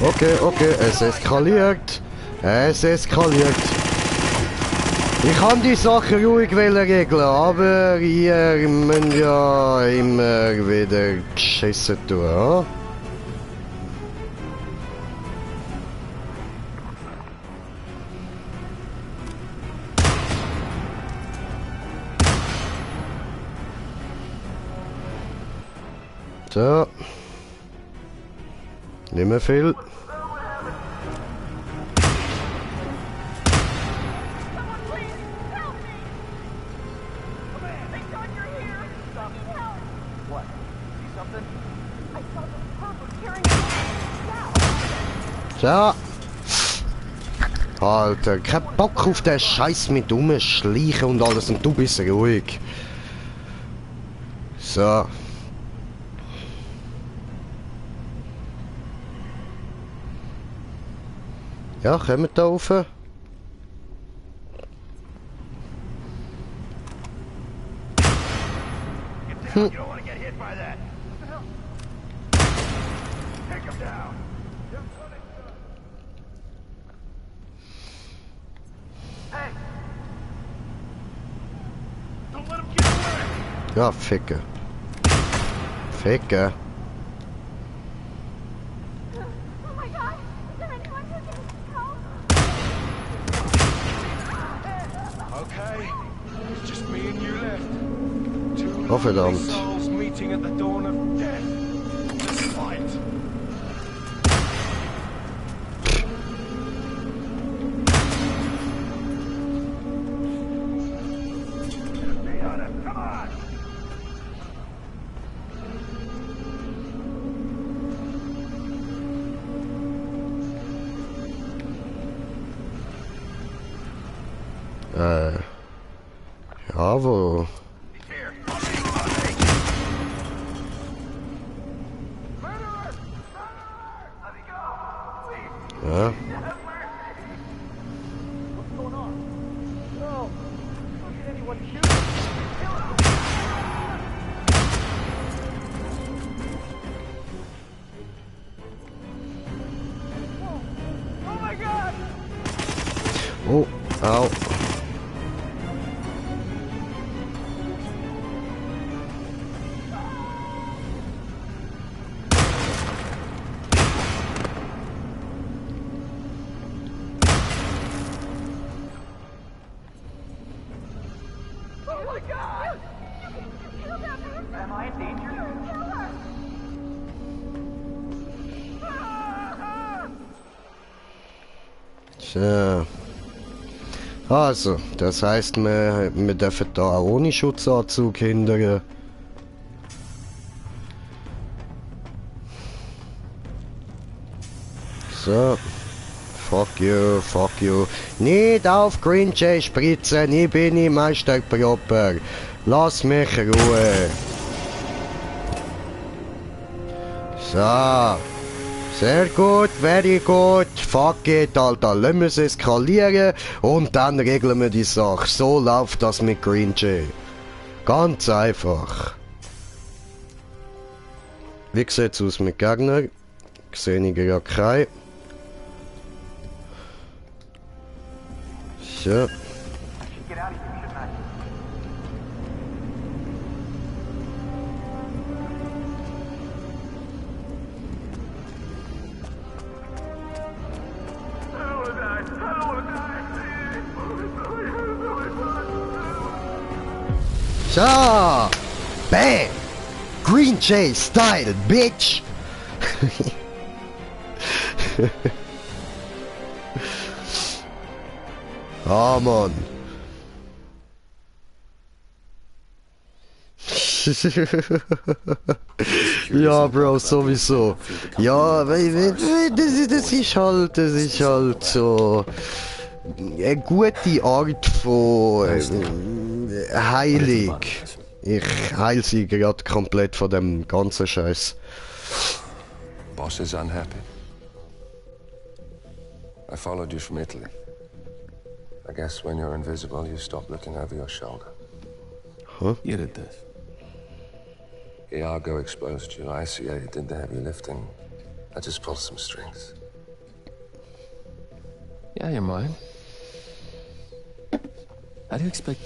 Okay, es eskaliert. Ich kann die Sache ruhig regeln, aber ihr müsst ja immer wieder geschissen tun, ja? So. Nicht mehr viel. So. Alter, kein Bock auf den Scheiß mit rumschleichen und alles und du bist ruhig. So. Ja, kommen da rauf. Ja, Ficke. Ficke. Oh, verdammt. Ja, wo... Ja. Au. Oh my God! Kill that person! Am I in danger? Kill her! Tja. Also, das heißt, wir dürfen da auch ohne Schutzanzug hindern. So. Fuck you, fuck you. Nicht auf Green Jay spritzen, ich bin im Meisterproper. Lass mich Ruhe. So. Sehr gut, very good. Fuck it, Alter. Lassen wir es eskalieren und dann regeln wir die Sache. So läuft das mit Green Jay. Ganz einfach. Wie sieht's aus mit Gegner? Sehe ich gerade keinen. So. So, bam, Green Jay Style, bitch. Ah, Mann. Ja, Bro, sowieso. Ja, das ist halt so eine gute Art von Heilung. Ich heil sie gerade komplett von dem ganzen Scheiß. Boss is unhappy. I followed you from Italy. I guess when you're invisible, you stop looking over your shoulder. Huh? You did this. Iago exposed you. ICA did the heavy lifting. I just pulled some strings. Yeah, you're mine. How do you expect...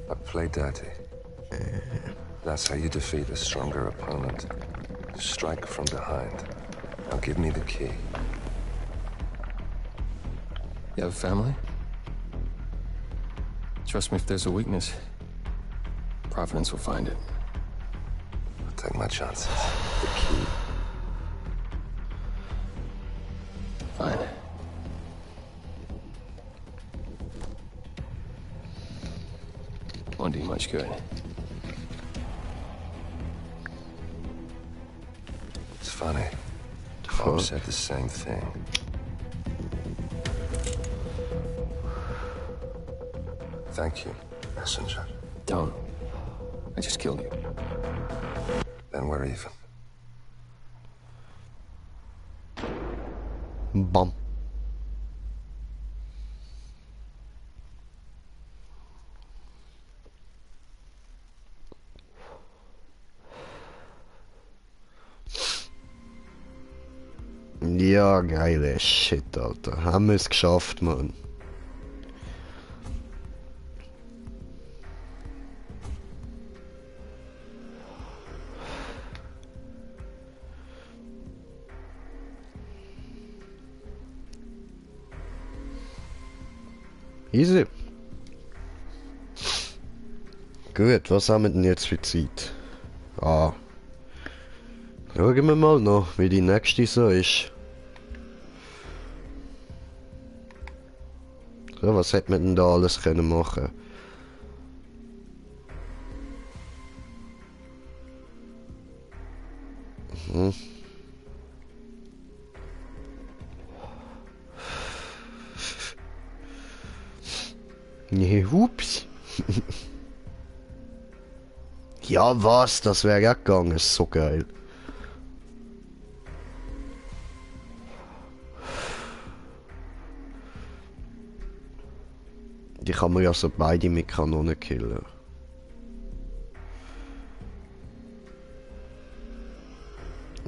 I play dirty. That's how you defeat a stronger opponent. Strike from behind. Now give me the key. You have a family? Trust me, if there's a weakness, Providence will find it. I'll take my chances. The key. Fine. Won't do you much good. It's funny. Bob said the same thing. Thank you, messenger. Don't. I just killed you. Then we're even. Bam. Ja, geile Shit, Alter. Haben wir es geschafft, Mann. Easy. Gut, was haben wir denn jetzt für Zeit? Ah. Schauen wir mal noch, wie die nächste so ist. So, was hätte man denn da alles können machen? Mhm. Nee, hups. Ja, was? Das wäre ja gegangen. Ist so geil. Die kann man ja so beide mit Kanonen killen.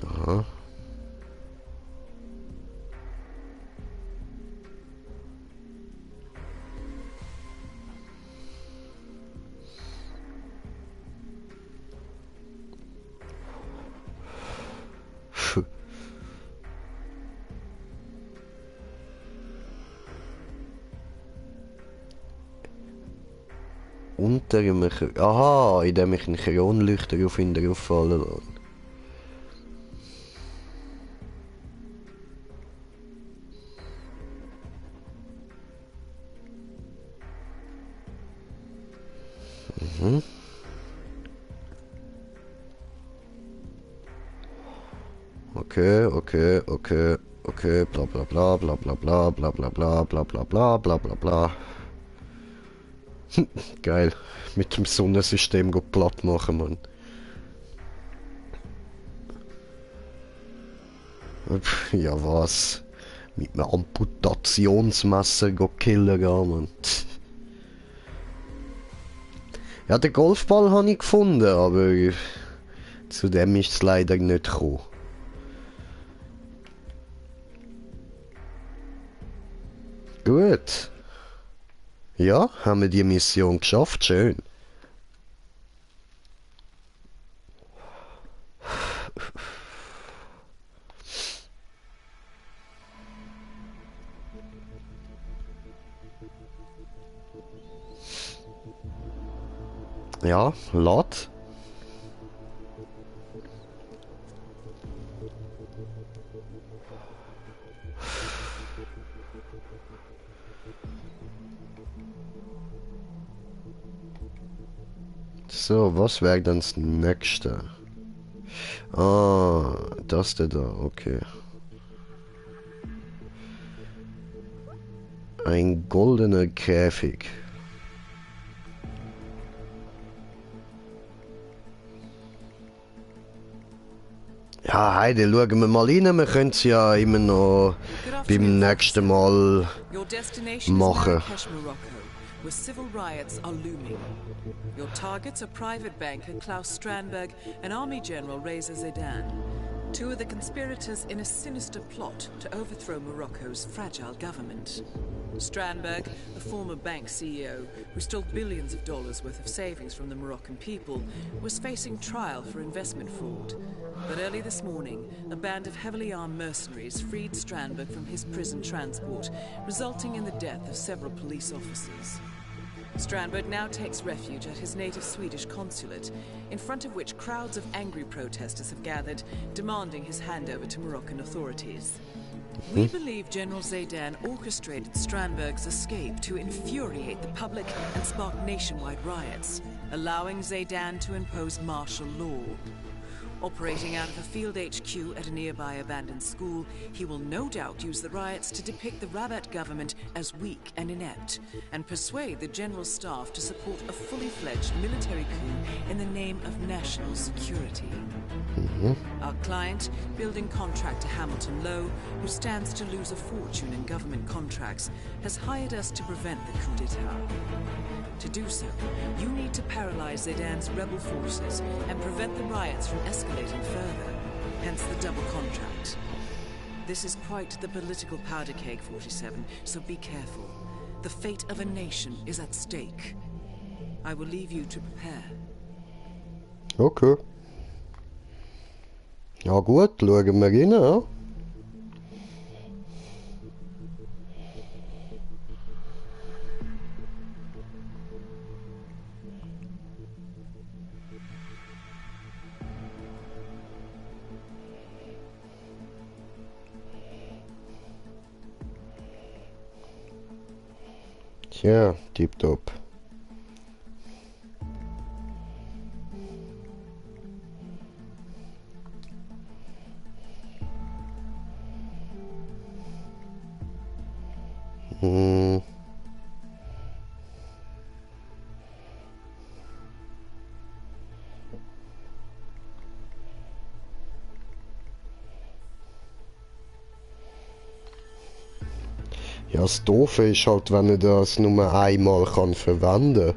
Aha. klettern wir... Aha, indem ich einen Kronleuchter auf ihn drauffallen lasse. Mhm. Okay, okay, okay, okay, bla bla bla bla bla bla bla bla bla bla bla bla bla bla bla. Geil. Mit dem Sonnensystem go platt machen, Mann. Ja was? Mit einem Amputationsmesser go killen gehen, Mann. Ja, den Golfball habe ich gefunden, aber zu dem ist es leider nicht gekommen. Gut. Ja, haben wir die Mission geschafft, schön. Ja, lad. So, was wäre dann das nächste? Ah, das da, okay. Ein goldener Käfig. Ja, Heide, schauen wir mal rein. Wir können es ja immer noch beim nächsten Mal machen. Where civil riots are looming. Your targets are private banker Klaus Strandberg and Army General Reza Zaidan, two of the conspirators in a sinister plot to overthrow Morocco's fragile government. Strandberg, the former bank CEO who stole billions of dollars worth of savings from the Moroccan people, was facing trial for investment fraud. But early this morning, a band of heavily armed mercenaries freed Strandberg from his prison transport, resulting in the death of several police officers. Strandberg now takes refuge at his native Swedish consulate, in front of which crowds of angry protesters have gathered, demanding his handover to Moroccan authorities. We believe General Zaidan orchestrated Strandberg's escape to infuriate the public and spark nationwide riots, allowing Zaidan to impose martial law. Operating out of a field HQ at a nearby abandoned school, he will no doubt use the riots to depict the Rabat government as weak and inept, and persuade the general staff to support a fully fledged military coup in the name of national security. Our client, building contractor Hamilton Lowe, who stands to lose a fortune in government contracts, has hired us to prevent the coup d'etat. To do so, you need to paralyze Zaidan's rebel forces and prevent the riots from escalating further, hence the double contract. This is quite the political powder keg, 47, so be careful. The fate of a nation is at stake. I will leave you to prepare. Okay. Ja gut, schauen wir rein, ja. Tja, tipptopp. Ja, das Doofe ist halt, wenn er das nur einmal kann verwenden.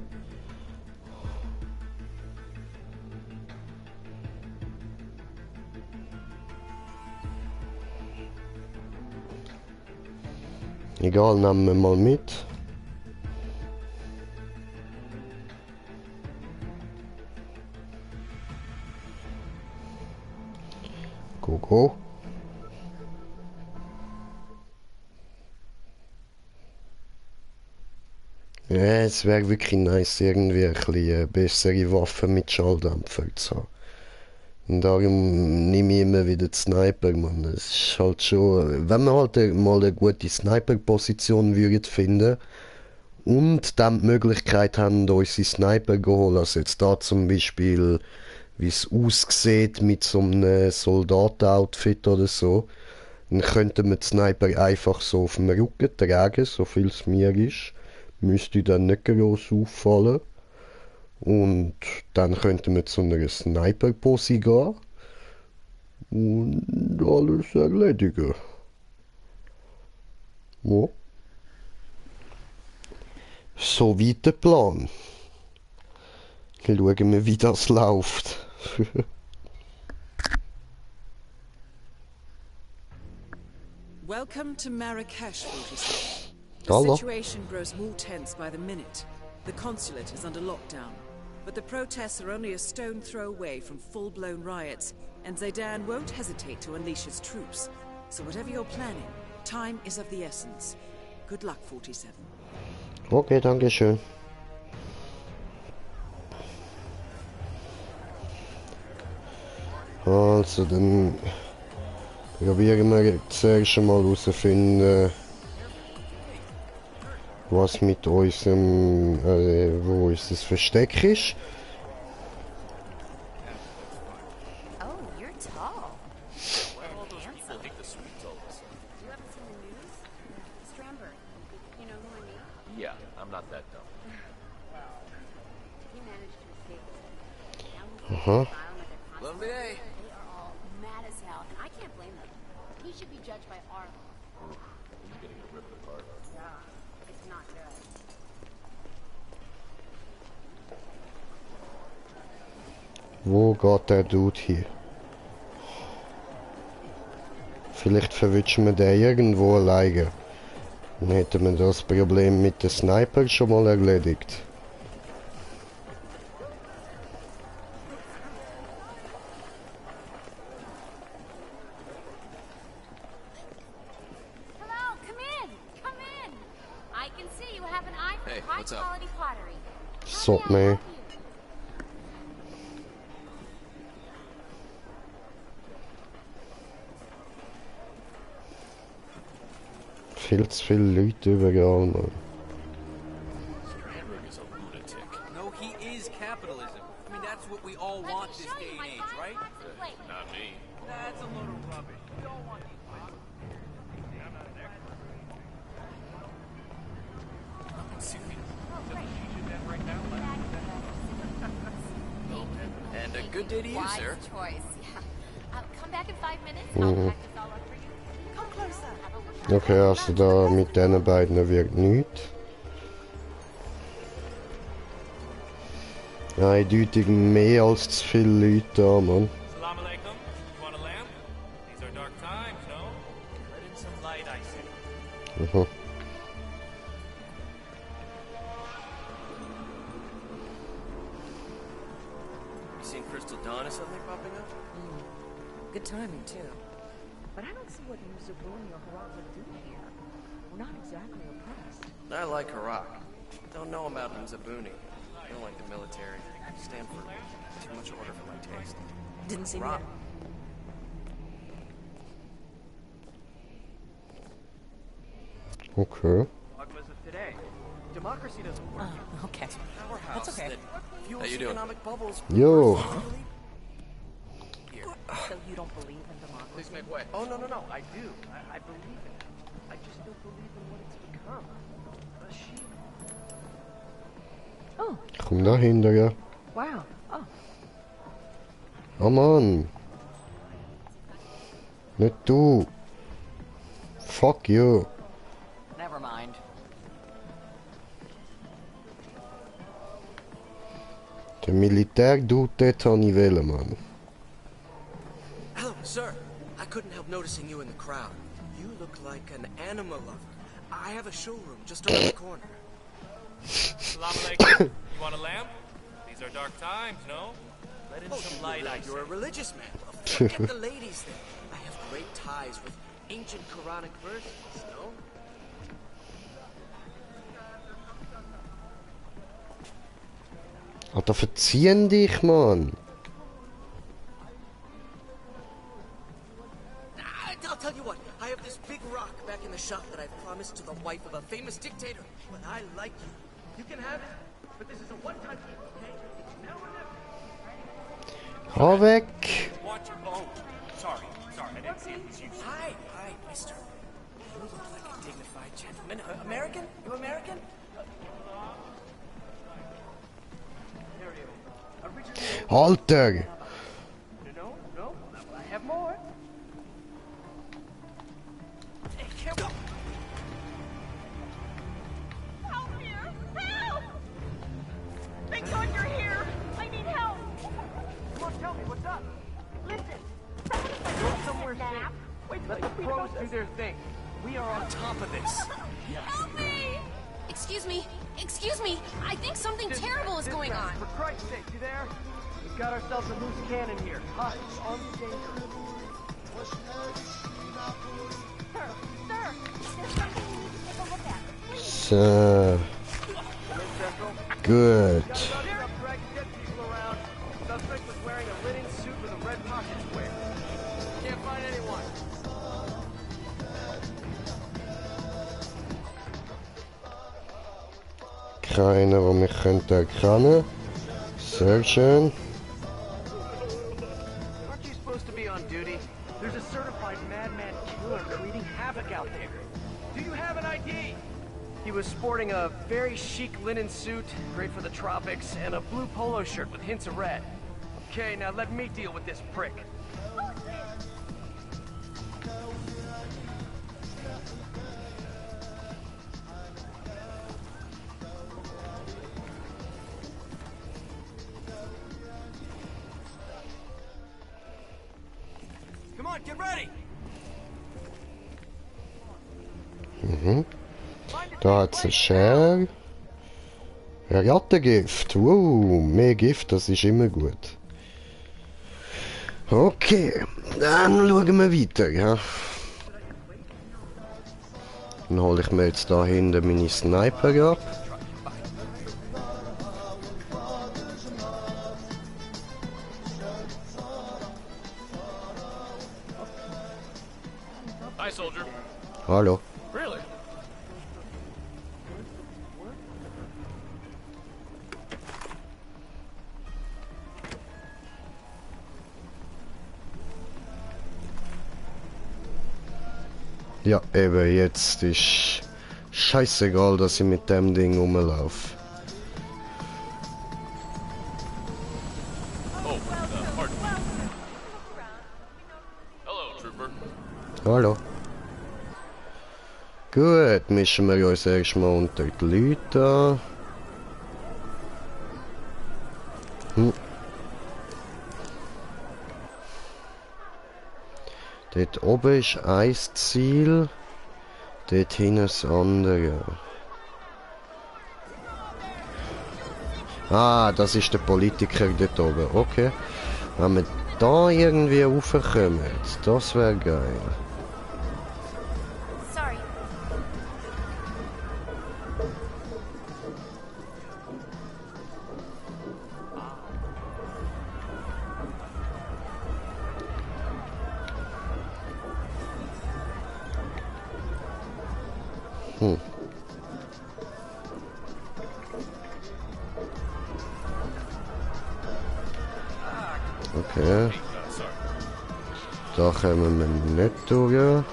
Egal, nehmen wir mal mit. Go. Es wäre wirklich nice, irgendwie ein bisschen bessere Waffen mit Schalldämpfer zu haben. Und darum nehme ich immer wieder die Sniper, man. Es ist halt schon, wenn wir halt mal eine gute Sniper-Position würden finden und dann die Möglichkeit haben, unsere Sniper zu holen, also jetzt da zum Beispiel, wie es aussieht mit so einem Soldaten-Outfit oder so, dann könnten wir die Sniper einfach so auf dem Rücken tragen, so viel es mir ist. Müsste dann nicht groß auffallen. Und dann könnten wir zu einer Sniper-Posse gehen und alles erledigen. Ja. So weit der Plan. Schauen wir, wie das läuft. Welcome to Marrakesh, 47. The Hello. situation grows more tense by the minute. The consulate is under lockdown, but the protests are only a stone throw away from full-blown riots, and Zaydan won't hesitate to unleash his troops. So whatever you're planning, time is of the essence. Good luck, 47. Okay, danke schön. Also, dann probieren wir zuerst einmal herauszufinden, was mit unserem, wo unser Versteck ist. Oh, you're tall. All those people hate the Swedes all of a sudden. You haven't seen the news? Strandberg. You know who I mean? Yeah, I'm not that dumb. He managed to escape. Aha. Lovely day. They are all mad as hell, and I can't blame them. He should be judged by our law. He's getting ripped apart. Yeah, it's not good. Wo geht der Dude hier? Vielleicht verwischen wir den irgendwo alleine. Dann hätten wir das Problem mit den Sniper schon mal erledigt. Hello, come in! Come in! I can see you have an eye for Hey, what's up? high-quality pottery. Sup, man? Viel zu viele Leute überall, Mann. Strandberg is a lunatic. No, he is capitalism. I mean, that's what we all want this day and age, right? Not me. That's a load of rubbish. We all want these places. I'm not an expert. And a good day to you, Wise sir. choice, yeah. Come back in 5 minutes. Mhm. I'll practice all up for you. Come closer. Have a look. Okay, also da mit diesen beiden wird nichts. Eindeutig mehr als zu viele Leute da, Mann. Salam alaikum. You want a lamp? These are dark times, no? Let in some light, I say. Aha. You seen Crystal Dawn or something popping up? Good timing, too. But I don't see what you Zabuni or Harat would do here. We're not exactly oppressed. I like Harak. Don't know about Zabuni. I don't like the military. Stand for too much order for my taste. Didn't see me. Harak. Okay. Dogmas of today. Democracy doesn't work. Okay. Powerhouse That's okay. that fuels How you doing? economic bubbles. Yo. Here. So you don't believe in democracy? Please make way. Oh, no. I do. I believe in it. I just don't believe in what it's become. A sheep. Oh, Komm dahinter, ja. wow. Oh, Oh Mann. Nicht du. Fuck you. never mind. Der Militär-Dude dort habe ich wählen, Mann. Hello, sir. I couldn't help noticing you in the crowd. You look like an animal lover. I have a showroom just around the corner. Salam alaikum. You want a lamp? These are dark times, no? Let in some light, I You're a say. religious man. Well, forget the ladies then. I have great ties with ancient Quranic verses, no? Alter, verziehen dich, Mann. I'll tell you what, I have this big rock back in the shop that I promised to the wife of a famous dictator. But I like you. You can have it, but this is a one-time thing, okay? It's now or never. Hau weg. Watch your boat. Sorry, I didn't see it was you. Hi, mister. You look like a dignified gentleman. American? You American? Alter. No, I have more. Hey, careful. Help here! Help! Thank God you're here! I need help! Come on, tell me, what's up? Listen, Go somewhere safe. Wait, let the pros do their thing. We are on top of this. help me! Excuse me. I think something terrible is going on. For Christ's sake, you there? We've got ourselves a loose cannon here. Hostage, armed, dangerous. Sir, there's something we need to take a look at. So. Good. Suspect was wearing a linen suit with a red pocket square. Can't find anyone. Keiner, der mich könnte erkennen. Sehr schön. Aren't you supposed to be on duty? There's a certified madman killer creating havoc out there. Do you have an ID? He was sporting a very chic linen suit, great for the tropics, and a blue polo shirt with hints of red. Okay, now let me deal with this prick. Come on, get ready! Mhm. Da hat's eine Schere. Rattengift. Wow, mehr Gift, das ist immer gut. Okay, dann schauen wir weiter. Ja. Dann hole ich mir jetzt da hinten meine Sniper ab. Hi, soldier. Hallo. Really? Ja, eben, jetzt ist scheißegal, dass ich mit dem Ding rumlaufe. Oh, pardon. Hello, trooper. Hallo. Gut, mischen wir uns erstmal unter die Leute an. Dort oben ist ein Ziel, dort hinten das andere. Ah, das ist der Politiker dort oben, okay. Wenn wir da irgendwie raufkommen, das wäre geil. Sorry. Okay. Da kommen wir nicht durch.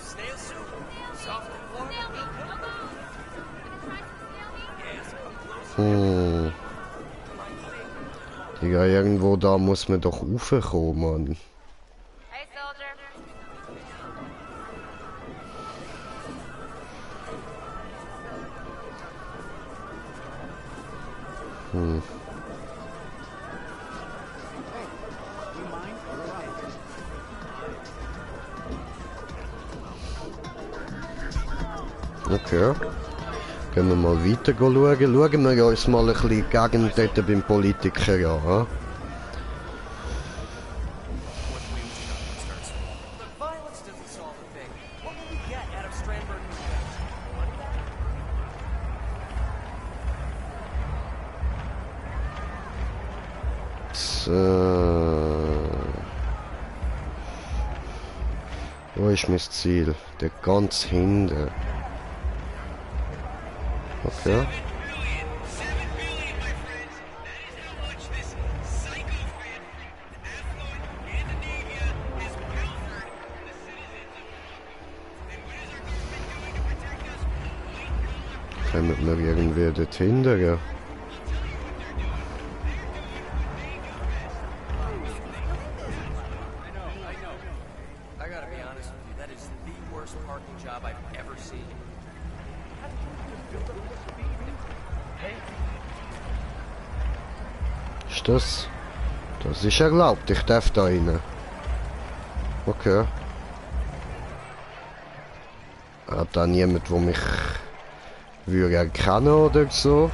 Snail soup. Soft and warm. Digga, irgendwo da muss man doch raufkommen, Mann. Hey, soldier. Okay. Gehen wir mal weiter schauen. Schauen wir uns mal ein bisschen die Gegend dort beim Politiker an. Wo ist mein Ziel? Der ganz hinten. Okay. Kommen wir irgendwie dort hinten, ja? Ist das? Das ist erlaubt, ich darf da rein. Okay. Hat da niemand, der mich würde erkennen oder so?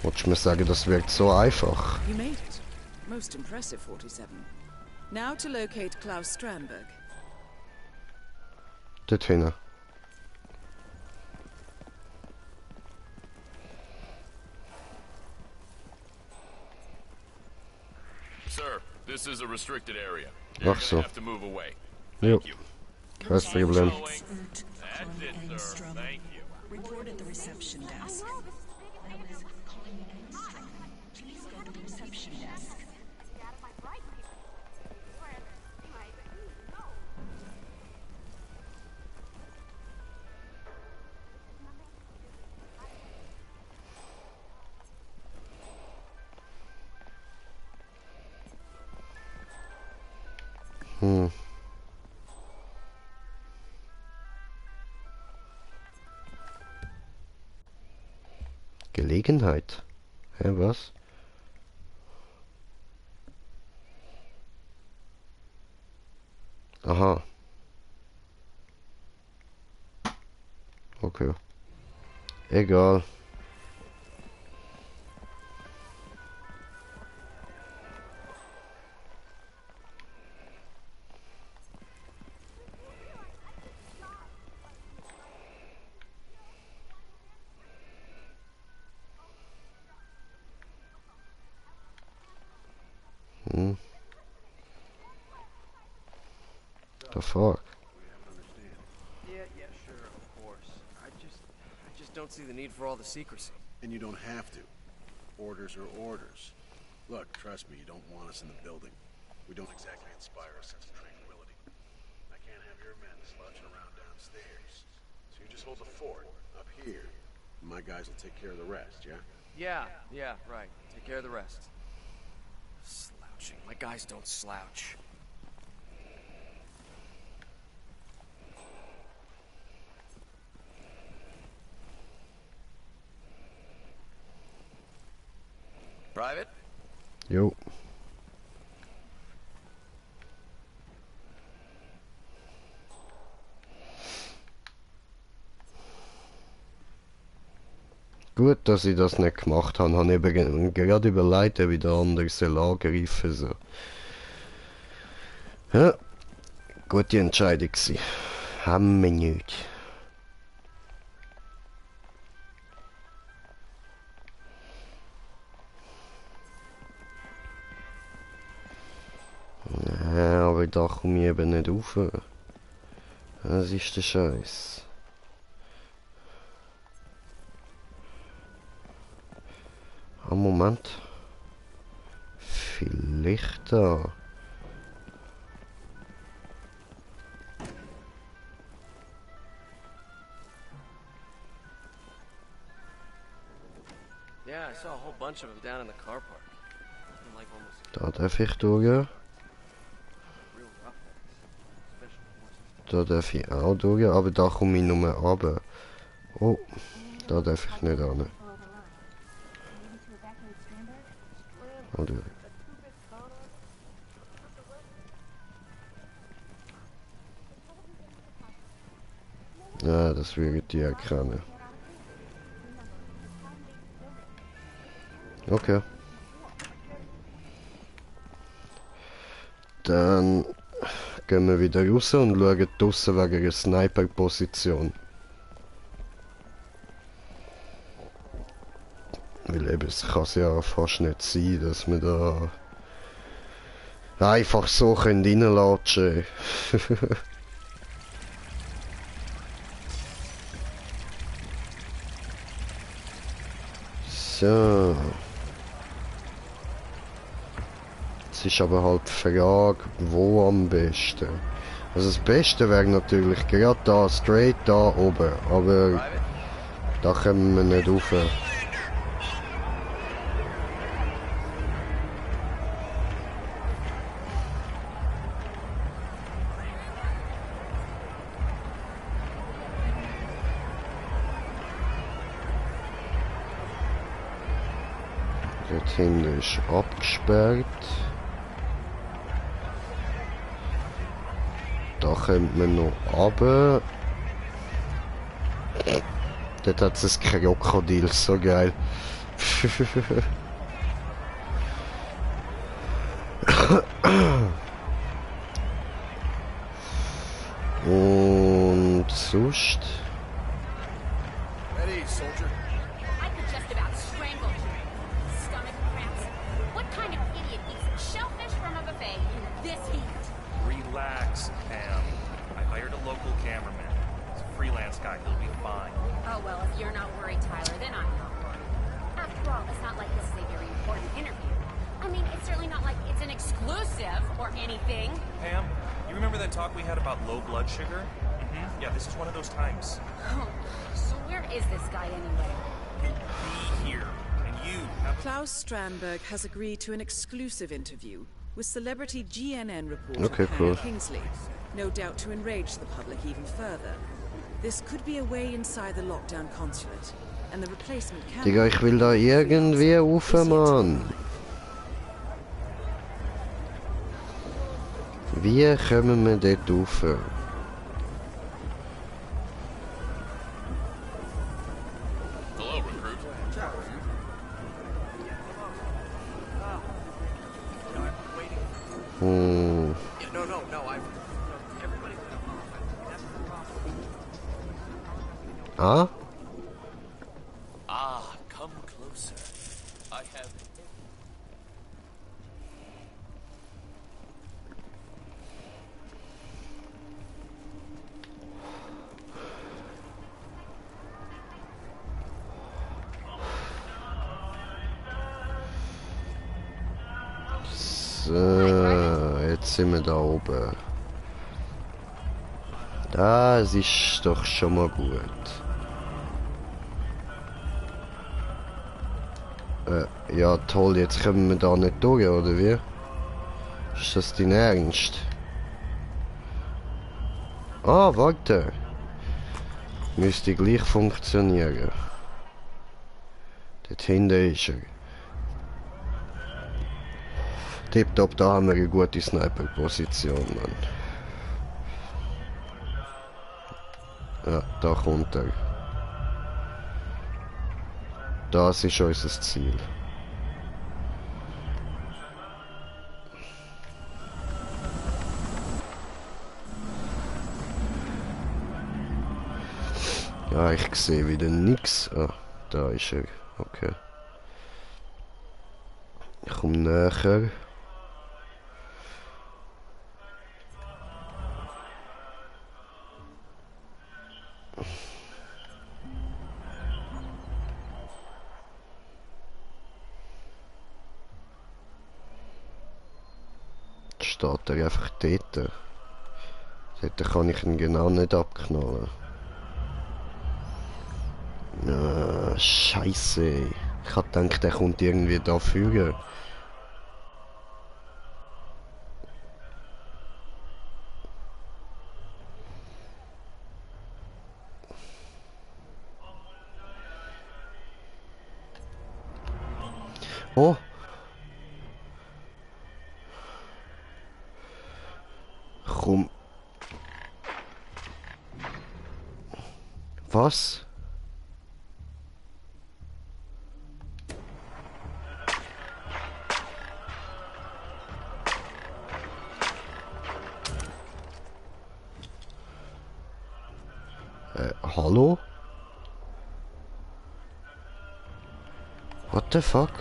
Wolltest du mir sagen, das wirkt so einfach? You made it. Most impressive, 47. Now to locate Klaus Strandberg. Dort hinten. Sir, this is a restricted area. Ach You're so. gonna have to move away. Jo. Kein Problem. That's it, sir. Thank you. Report at the reception desk. That was calling Engstrom. Please go to the reception desk. Gelegenheit? Hä, was? Aha. Okay. Egal. The fuck? Yeah, sure, of course. I just don't see the need for all the secrecy. And you don't have to. Orders are orders. Look, trust me, you don't want us in the building. We don't exactly inspire a sense of tranquility. I can't have your men slouching around downstairs. So you just hold the fort up here. My guys will take care of the rest, yeah? Yeah, right. Take care of the rest. Slouching. My guys don't slouch. Private? Jo. Gut, dass ich das nicht gemacht habe. Ich habe eben gerade überlegt, ob ich da anders angreifen soll. Ja, gute Entscheidung gewesen. Haben wir nicht. Ja, aber da komme ich eben nicht rauf. Das ist der Scheiß. Ah, Moment. Vielleicht da. Yeah, I saw a whole bunch of them down in the car park. Nothing like almost Da darf ich durch. real roughnecks. Da darf ich auch durch, aber da komme ich nur runter. Oh, da darf ich nicht ran. Oh, durch. Ja, das würde die erkennen. Okay. Dann gehen wir wieder raus und schauen draussen wegen einer Sniper-Position. Das kann es ja fast nicht sein, dass wir da einfach so reinlatschen können. So. Es ist aber halt die Frage, wo am besten. Also das Beste wäre natürlich gerade da, straight da oben, aber da kommen wir nicht rauf. Dort hinten ist abgesperrt. Da kommt man noch runter. Dort hat es ein Krokodil, so geil. Und sonst? Ready, soldier. I could just about strangle you. Stomach cramps. What kind of idiot eats shellfish from a buffet in this heat? Relax, Pam. I hired a local cameraman. He's a freelance guy. He'll be fine. Oh, well, if you're not worried, Tyler, then I'm not worried. After all, it's not like this is a very important interview. I mean, it's certainly not like it's an exclusive or anything. Pam, you remember that talk we had about low blood sugar? Yeah, this is one of those times. Oh, so where is this guy anyway? He'll be here. And you have Klaus Strandberg has agreed to an exclusive interview with celebrity GNN reporter Okay, Pam cool. Kingsley, no doubt to enrage the public even further. This could be a way inside the lockdown consulate, and the replacement Digga, ich will da irgendwie rauf, Mann. Wie kommen wir dort rauf? Hello, recruit. Hm. No, everybody went off. That's the problem. Ah? Ah, come closer. I have... So, jetzt sind wir da oben. Das ist doch schon mal gut. Ja toll, jetzt kommen wir da nicht durch, oder wie? Ist das dein Ernst? Ah, warte. Müsste gleich funktionieren. Dort hinten ist er. Tipptopp, da haben wir eine gute Sniper-Position. Ja, da kommt er. Das ist unser Ziel. Ja, ich sehe wieder nichts. Ah, da ist er. Okay. Ich komme näher. Steht er einfach dort. Dort kann ich ihn genau nicht abknallen. Ah, Scheiße. Ich hab gedacht, der kommt irgendwie da führen. Oh! Komm. Was? Hallo? What the fuck?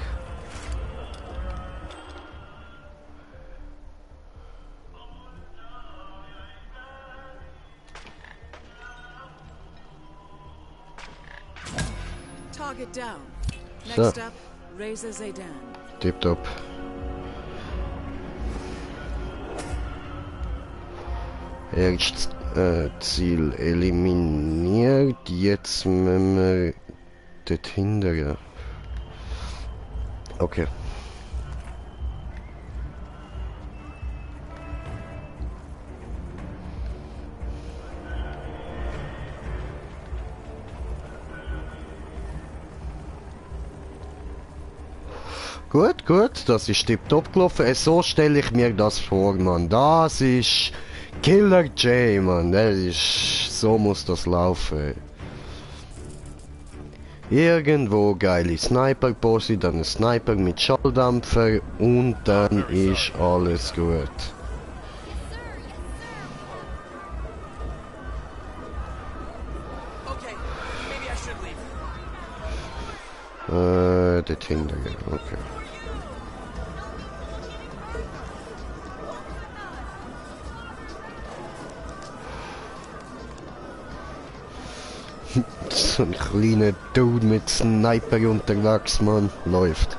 Target down. So. Next up, Razor Zaydan. Tipptopp. Erstes Ziel eliminiert. Jetzt müssen wir dort hinterher. Okay. Gut, gut, das ist tipptopp gelaufen. So stelle ich mir das vor, Mann. Das ist Killer J, Mann. Das ist, so muss das laufen. Irgendwo geile Sniper-Posse, dann ein Sniper mit Schalldämpfer und dann ist alles gut. Dort hinterher, okay. So ein kleiner Dude mit Sniper unterwegs, Mann. Läuft.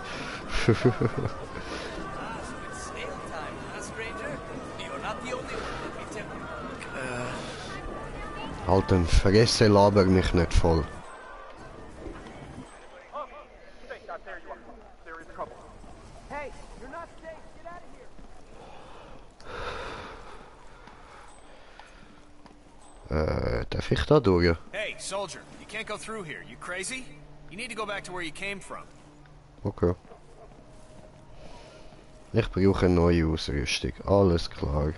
Halt den Fresse, laber mich nicht voll. Darf ich da durch? Hey, soldier, you can't go through here. You crazy? You need to go back to where you came from. Okay. Ich brauche eine neue Ausrüstung. Alles klar.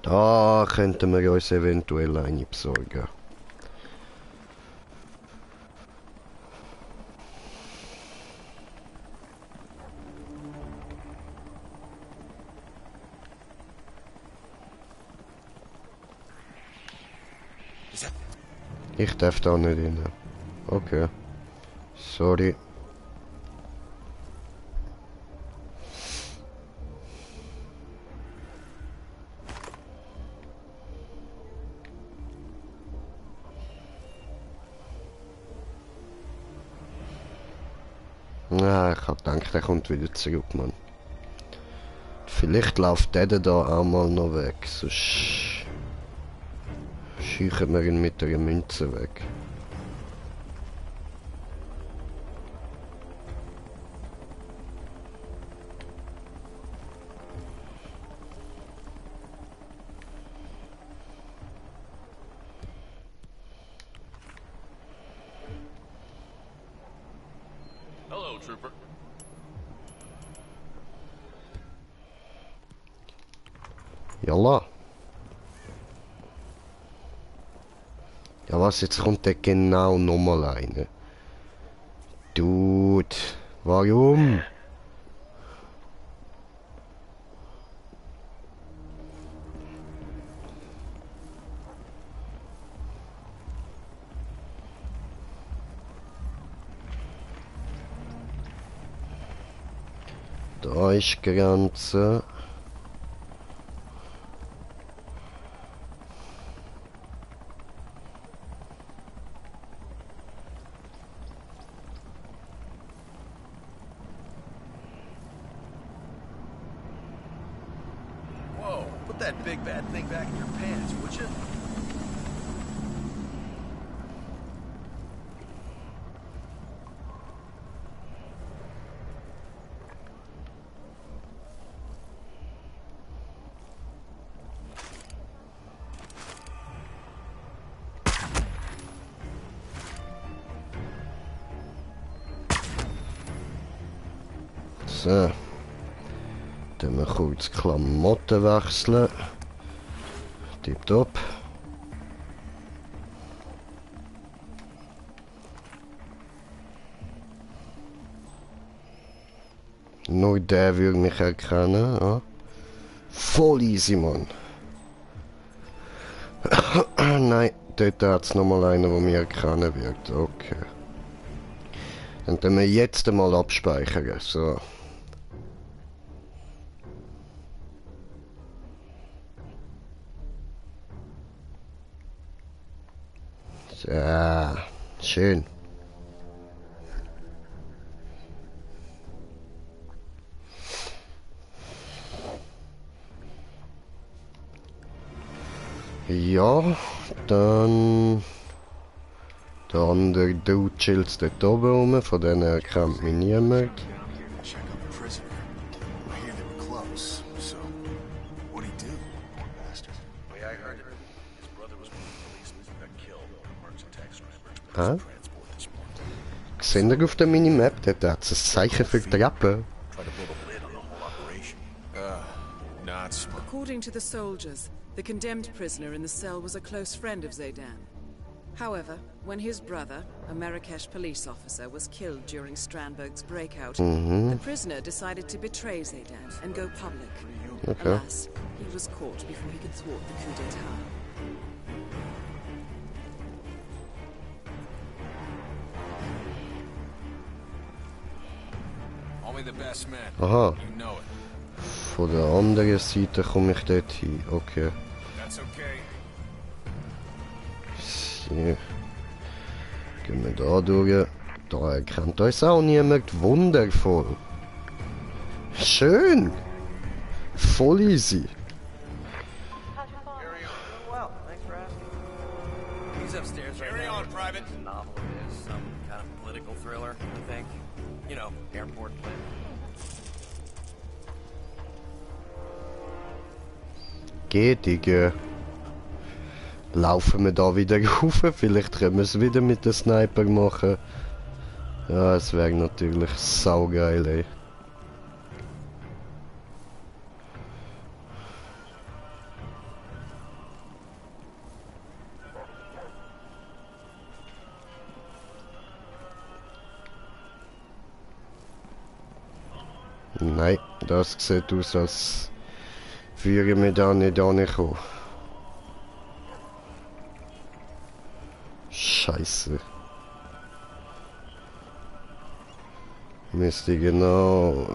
Da könnten wir uns eventuell eine besorgen. Ich darf da nicht rein. Okay. Sorry. Ja, ich hab gedacht, der kommt wieder zurück, Mann. Vielleicht läuft der da einmal noch weg, sonst schießen wir ihn mit der Münze weg. Hello, trooper. Jalla. Ja was, jetzt kommt der genau nochmal eine. Dude, warum? Da ist Grenze. Put that big bad thing back in your pants, would you? So. Dann wir kurz Klamotten wechseln. Tipptopp. Nur der würde mich erkennen. Ja. Voll easy, Mann. Nein, dort hat es nochmal einen, der mir erkennen wird. Okay. Dann können wir jetzt einmal abspeichern. So. So. Schön. Ja, dann... Der andere Dude chillt dort oben rum, von denen erkennt mich niemand. Check on the prisoner. I hear they were close, so what'd he do? Poor bastard. The way I heard it, his brother was one of the policemen who got killed on the Merchant Tax Rammer. Ah? Seht ihr auf der Minimap? Dort hat es ein Zeichen für die Treppe. According to the soldiers, the condemned prisoner in the cell was a close friend of Zaydan. However, when his brother, a Marrakesh police officer, was killed during Strandberg's breakout, the prisoner decided to betray Zaydan and go public. Okay. Alas, he was caught before he could thwart the coup d'etat. Only the best men. Aha. You know it. Von der anderen Seite komme ich dort hin. Okay. That's okay. So. Gehen wir da durch. Da erkennt uns auch niemand. Wundervoll. Schön. Voll easy. Well, thanks for asking. He's upstairs right Carry now. on, Private. It's a novel it is, some kind of political thriller, I think. You know, airport plan. Geht, Digga. Laufen wir da wieder rauf? Vielleicht können wir es wieder mit dem Sniper machen. Ja, es wäre natürlich saugeil, ey. Nein, das sieht aus, als würden wir da nicht ankommen. Scheiße. Müsste genau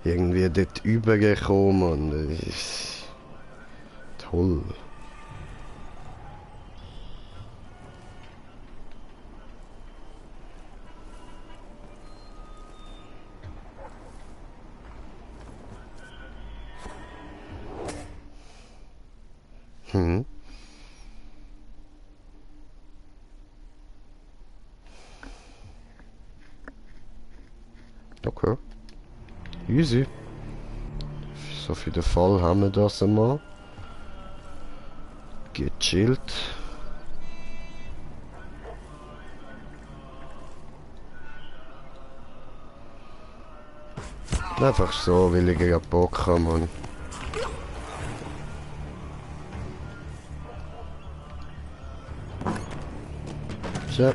irgendwie dort übergekommen und toll. Hm. Okay. Easy. So für den Fall haben wir das einmal. Gechillt. Einfach so, weil ich gerade Bock habe, Mann. So.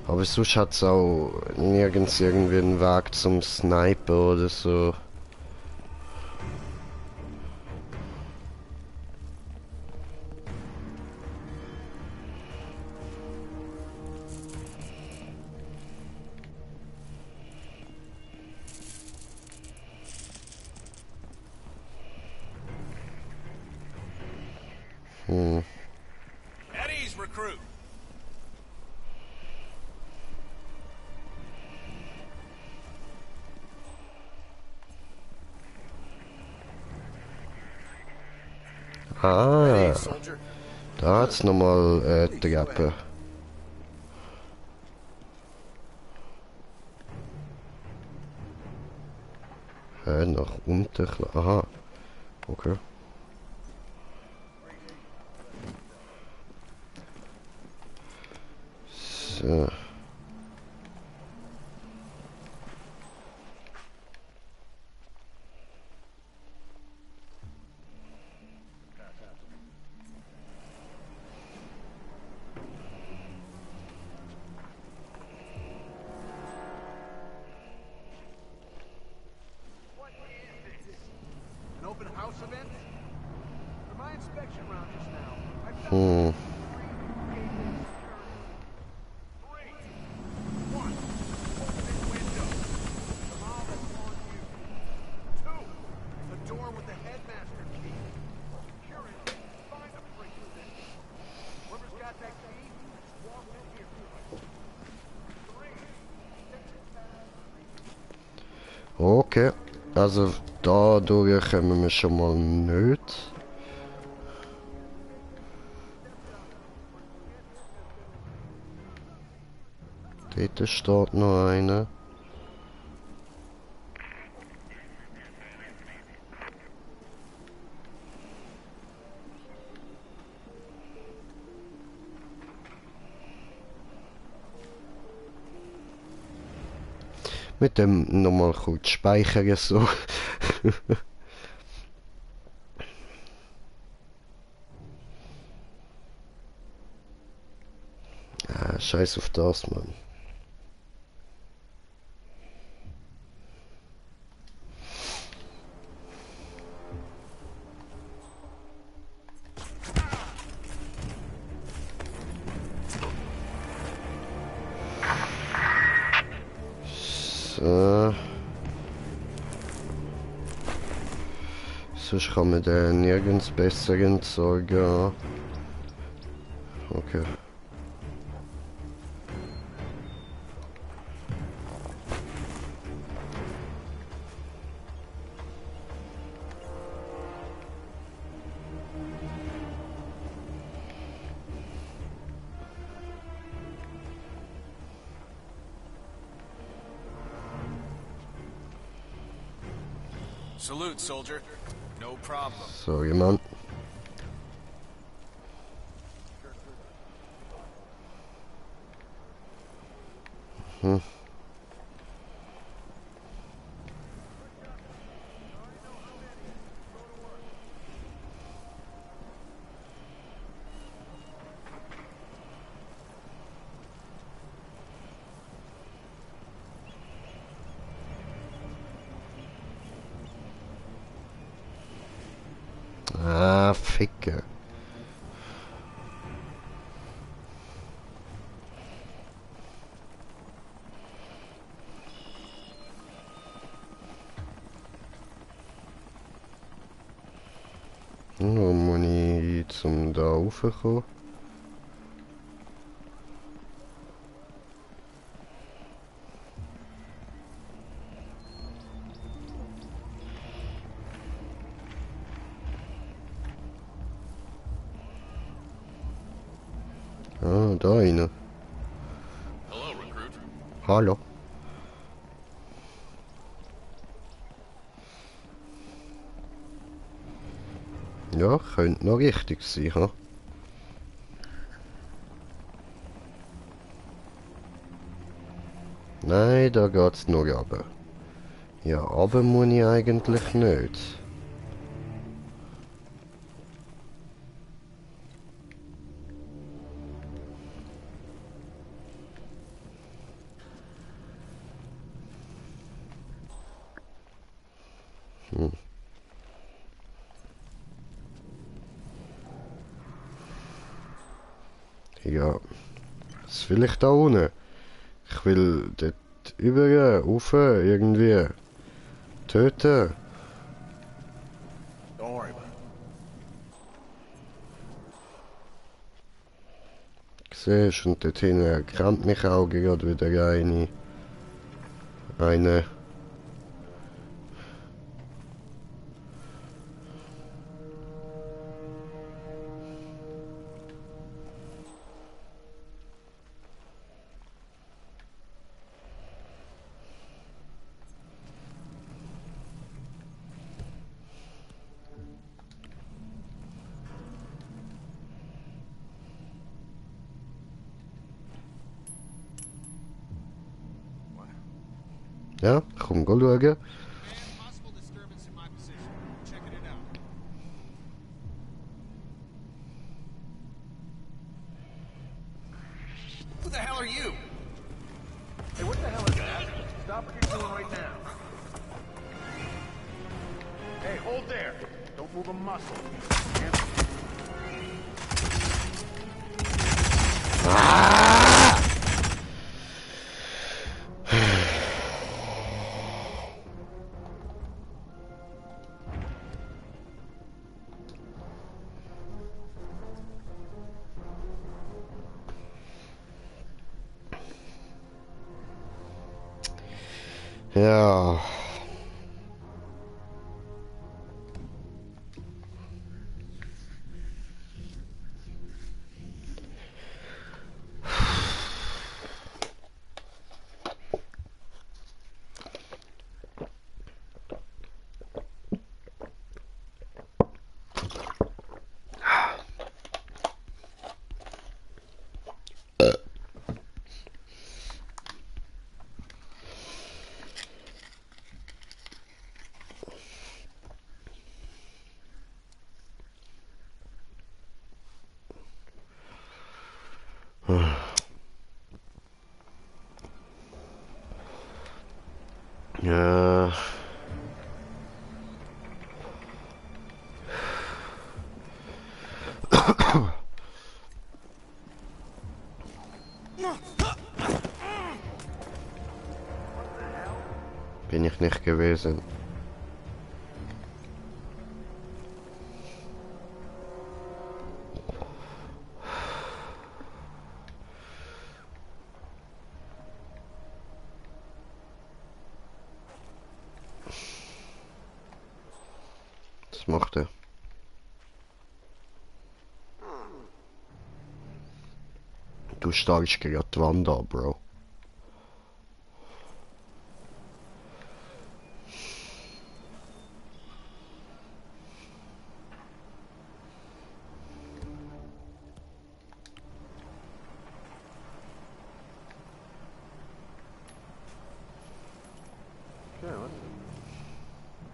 Aber sonst hat es auch nirgends irgendwie einen Weg zum Sniper oder so. At ease, recruit. Ah, da hat's nochmal Treppe. Nach unten. Aha. Okay. So. Hm. Okay, also dadurch kommen wir schon mal nicht. Dort steht noch einer. Mit dem nochmal kurz speichern so. Scheiß auf das, Mann. So. Sonst kann man den nirgends besser entsorgen. Okay. Salute, soldier. No problem. Sorry, Mann. Hm. Ah, Ficke. Wo muss ich zum da raufkommen? Ah, da einer. Hello, recruit. Hallo. Ja, könnte noch richtig sein, ha? Nein, da geht's nur runter. Ja, runter muss ich eigentlich nicht. Hm. Ja, was will ich da unten? Ich will dort über, rauf, irgendwie töten. Don't worry about it. Siehst und dort hinten erkennt mich auch gerade wieder eine. Ja, komm, go schauen. Who the hell are you? Hey, what the hell is that? Stop what you're doing right now. Hey, hold there. Don't move a muscle. Ah! Ja. Ja. Bin ich nicht gewesen. Was macht er? Du starrst gerade die Wand an, Bro.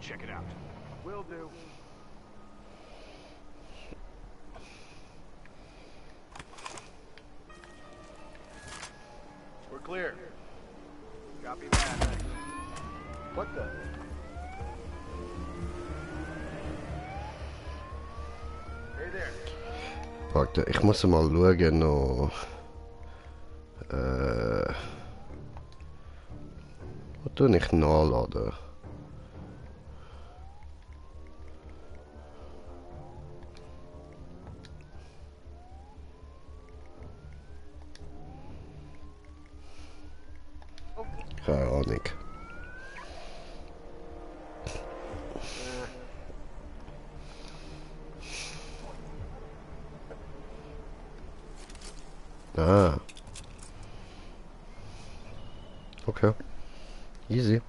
Check it out. Will do. We're clear. Copy that. What the? Hey there. Warte, ich muss mal schauen noch. Was tue ich nachladen? Keine Ahnung. Ah. Okay. Easy.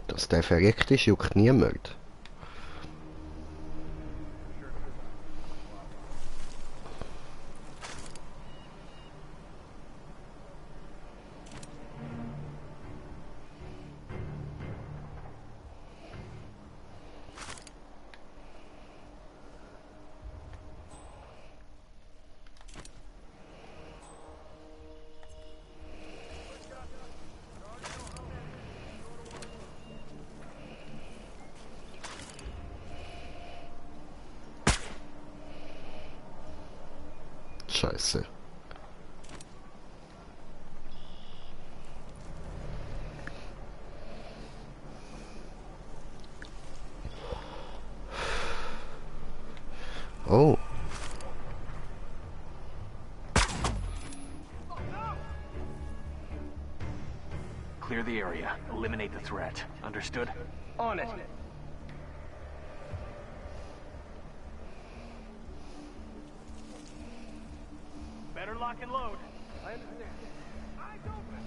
Dass der verreckt ist, juckt niemand. Scheiße. Oh. Clear the area. Eliminate the threat. Understood? On it. Better lock and load. I understand. Eyes open.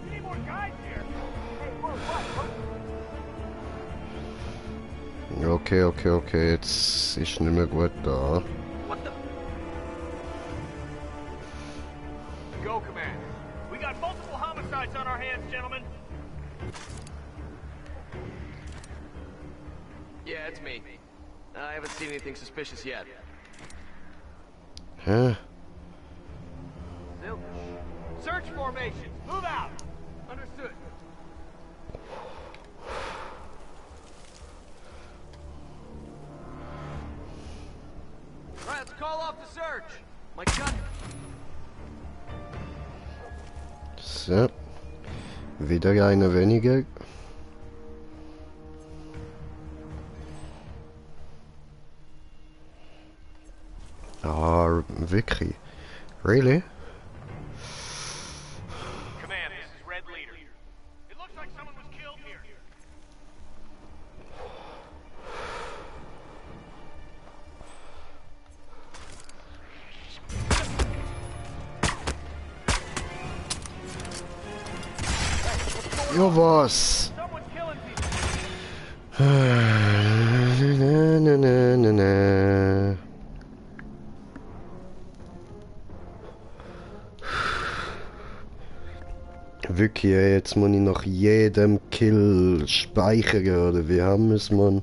We need more guys here. Hey, what? Okay, jetzt ist nicht mehr gut da. What the? Go, Command. We got multiple homicides on our hands, gentlemen. Yeah, it's me. I haven't seen anything suspicious yet. Huh? Search formations. Move out. Understood. call off the search. My gun. So. Wieder einer weniger. Ah, wirklich? Really? Command, this is Red Leader. It looks like someone was killed here. Ja, was? Na, na, na, na, na. Wirklich, jetzt muss ich nach jedem Kill speichern, oder wie haben wir es, Mann?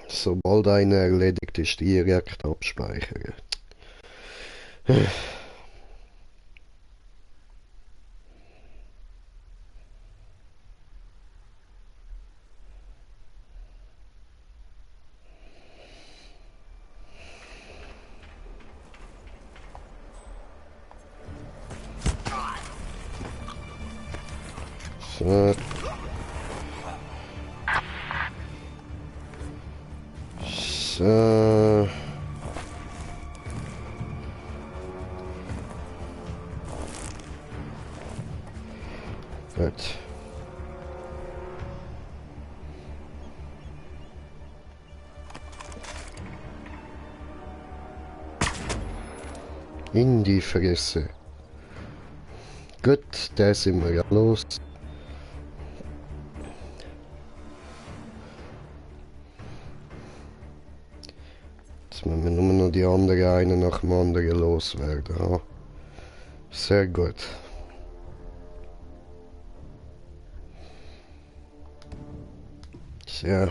Sobald einer erledigt ist, direkt abspeichern. So. So. Gut. In die Fresse. Gut, da sind wir ja los. Jetzt müssen wir nur noch die anderen einen nach dem anderen loswerden. Ja. Sehr gut. Tja.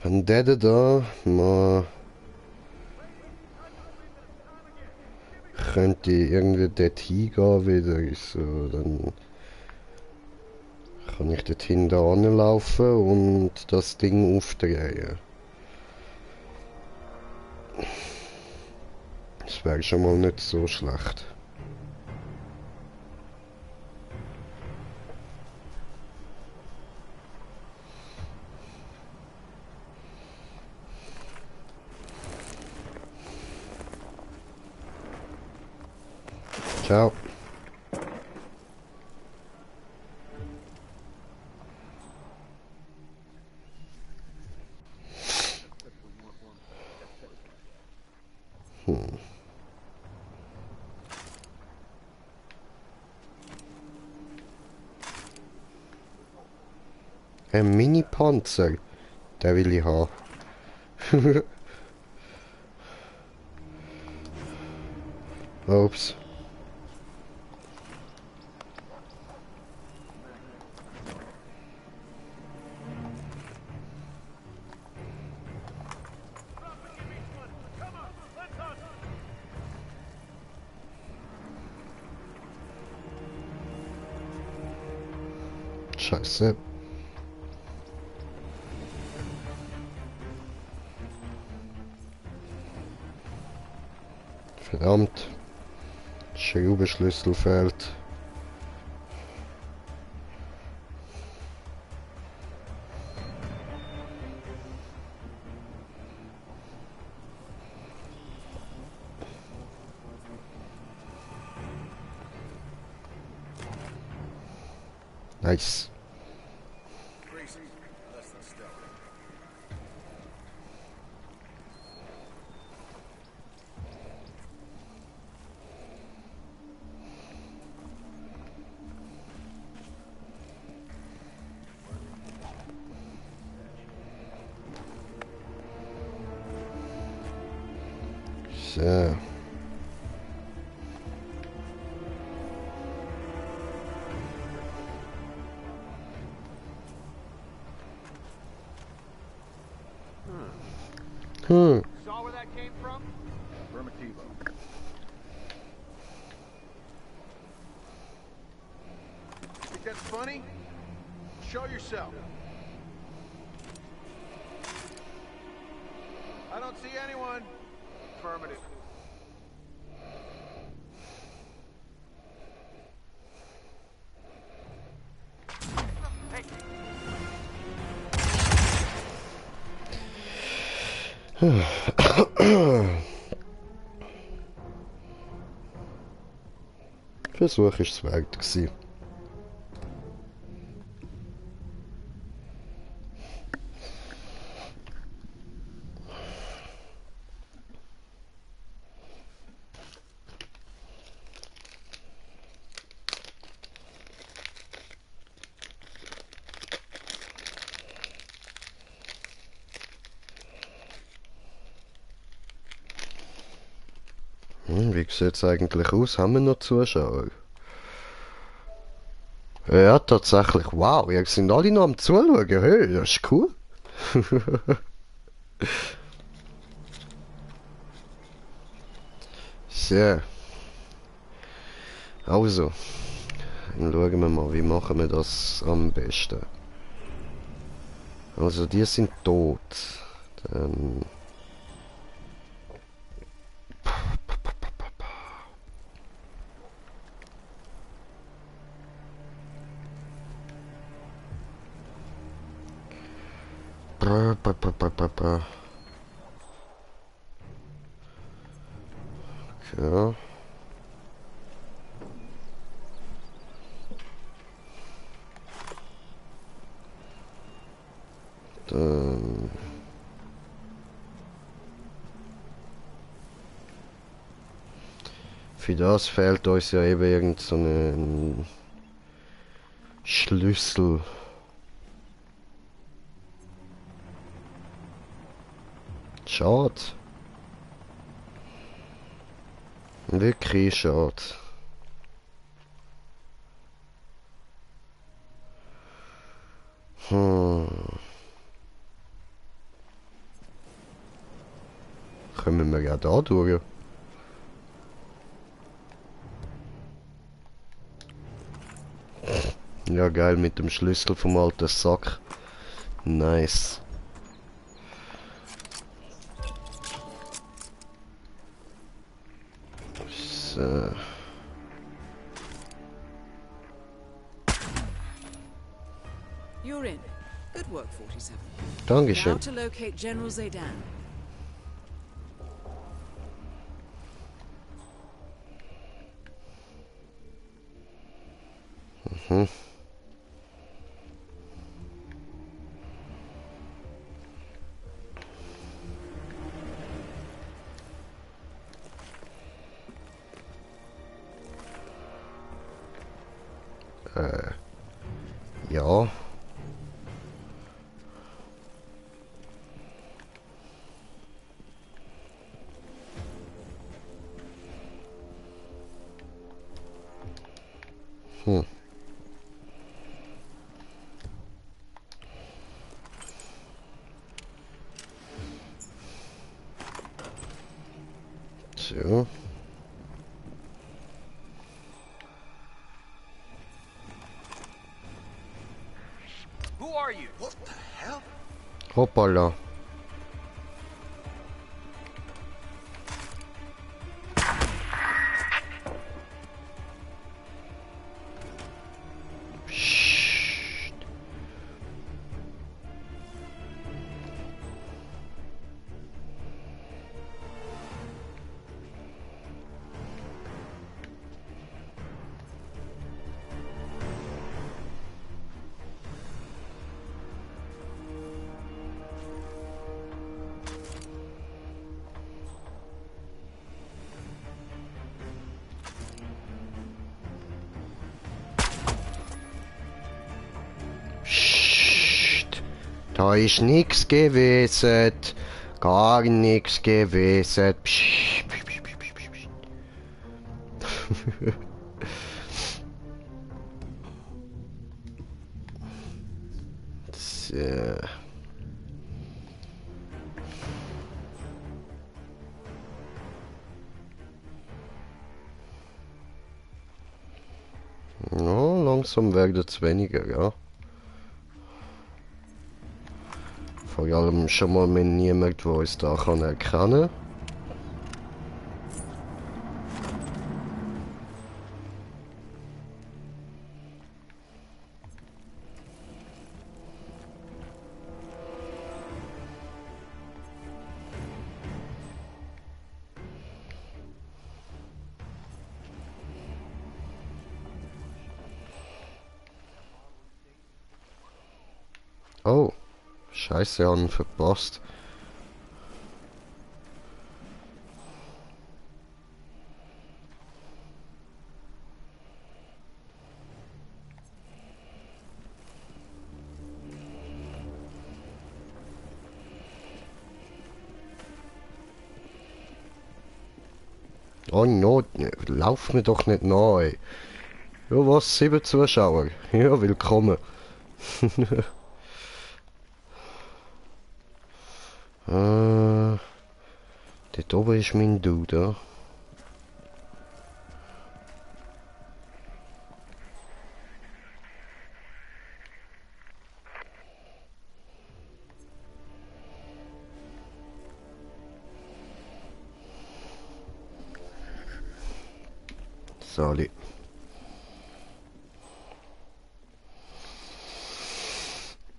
Wenn der da mal könnte irgendwie dort hingehen wieder, so, dann kann ich dort hinten anlaufen und das Ding aufdrehen. Das wäre schon mal nicht so schlecht. Ciao. Ein Mini-Panzer, der will ich haben. Ups. Scheiße. Verdammt. Schraubenschlüssel fehlt. Nice. So. Saw where that came from? Affirmativo. Think that's funny? Show yourself. I don't see anyone. Affirmative. Versuch ist es wert gewesen. Wie sieht es eigentlich aus? Haben wir noch Zuschauer? Ja, tatsächlich. Wow, ihr sind alle noch am Zuschauen. Hey, das ist cool. So. Also. Dann schauen wir mal, wie machen wir das am besten. Also, die sind tot. Dann... Okay. Dann... Für das fehlt uns ja eben irgend so ein Schlüssel. Schade. Wirklich schade. Kommen wir ja da durch. Ja geil, mit dem Schlüssel vom alten Sack. Nice. So. You're in. Good work, 47. Dankeschön. Now to locate General Zaydan. Mhm. Ja. So. Who are you? What the hell? Hoppala. Da ist nichts gewesen. Gar nichts gewesen. Psch, psch, psch, psch, psch, psch. So. langsam werden es weniger, ja. Vor allem schon mal mit niemand, der uns da kann erkennen. Oh, Scheiße, haben ihn verpasst. Oh no, lauf mir doch nicht nahe. Ja was, 7 Zuschauer. Ja, willkommen. Dort oben ist mein Dude. Sali.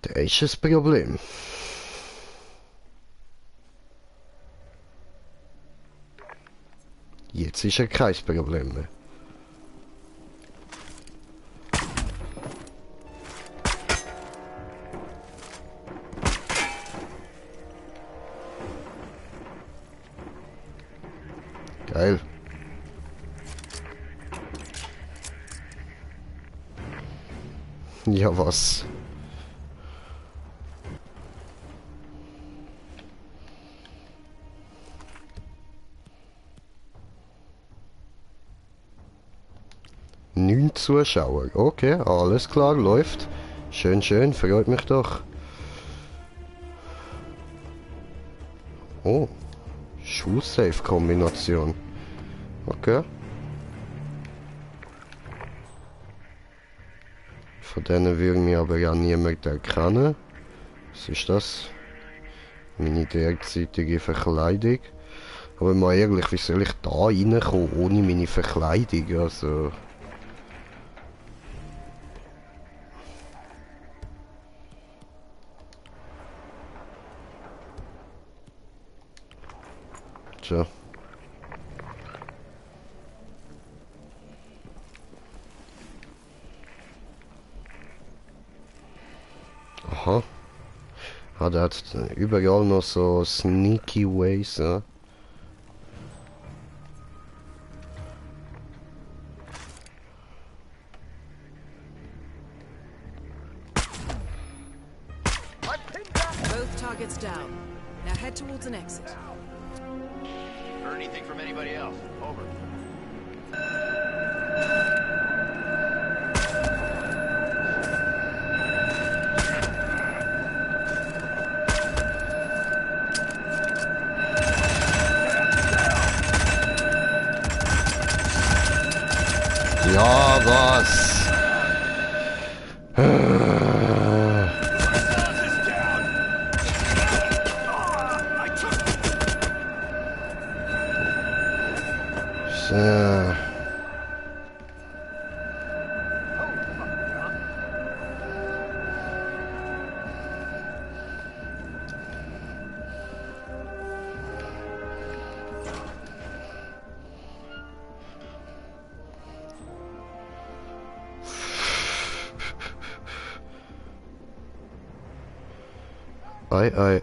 Da ist ein Problem. Jetzt ist kein Problem mehr. Geil. Ja was? Neun Zuschauer. Okay, alles klar, läuft. Schön, schön, freut mich doch. Oh, Schuh-Safe-Kombination. Okay. Von denen würde mich aber ja niemand erkennen. Was ist das? Meine derzeitige Verkleidung. Aber mal ehrlich, wie soll ich da reinkommen ohne meine Verkleidung? Also... Tja. Aha. Ah, der hat überall noch so sneaky ways, ja. Both targets down. Now head towards an exit. Heard anything from anybody else? Over. Ja, was? So. Ei, ei.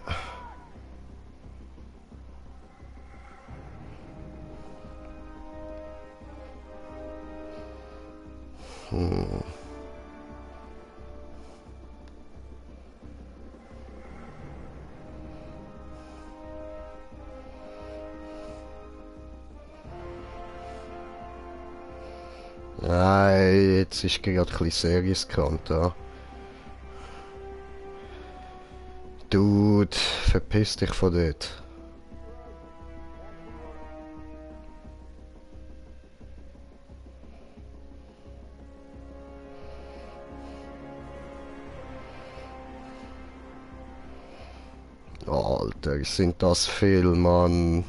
Nein, jetzt ist gerade ein bisschen seriöskant, ja. Dude, verpiss dich von dort. Alter. Sind das viel, Mann?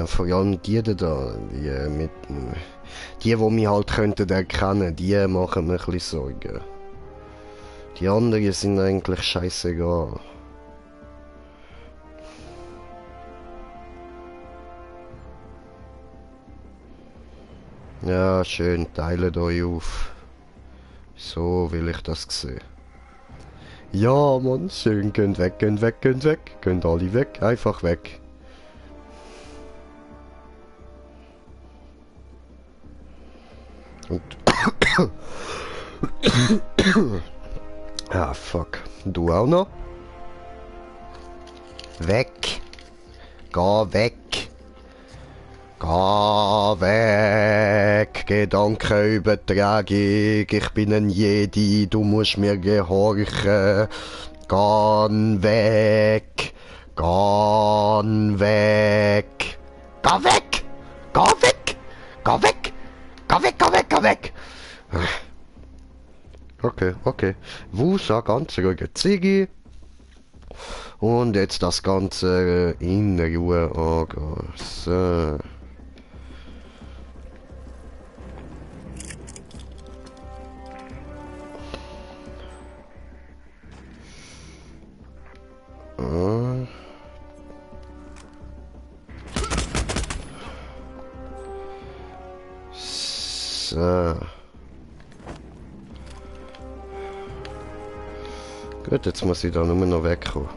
Vor allem die da, die mich halt könnten erkennen, die machen mir ein bisschen Sorgen. Die anderen sind eigentlich scheißegal. Ja, schön, teilt euch auf. So will ich das sehen. Ja, Mann, schön, könnt weg, könnt weg, könnt weg. Könnt alle weg, einfach weg. Und ah, fuck. Du auch noch? Weg. Geh weg. Geh weg. Gedankenübertragung. Ich bin ein Jedi. Du musst mir gehorchen. Geh weg. Geh weg. Geh weg. Geh weg. Geh weg. Geh weg, geh weg, geh weg! Okay, okay. Wusa, ganz ruhige Ziggy. Und jetzt das Ganze in Ruhe angehen. So. So. Gut, jetzt muss ich da nur noch wegkommen.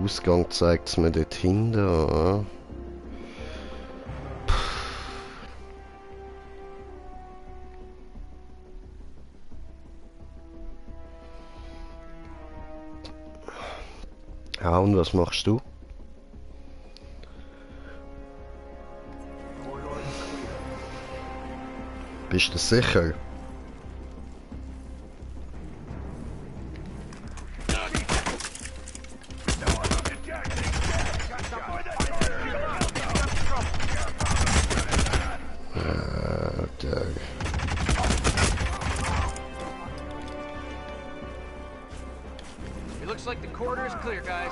Ausgang zeigt es mir dort hinten an. Ja, und was machst du? Bist du sicher? It looks like the corridor is clear, guys.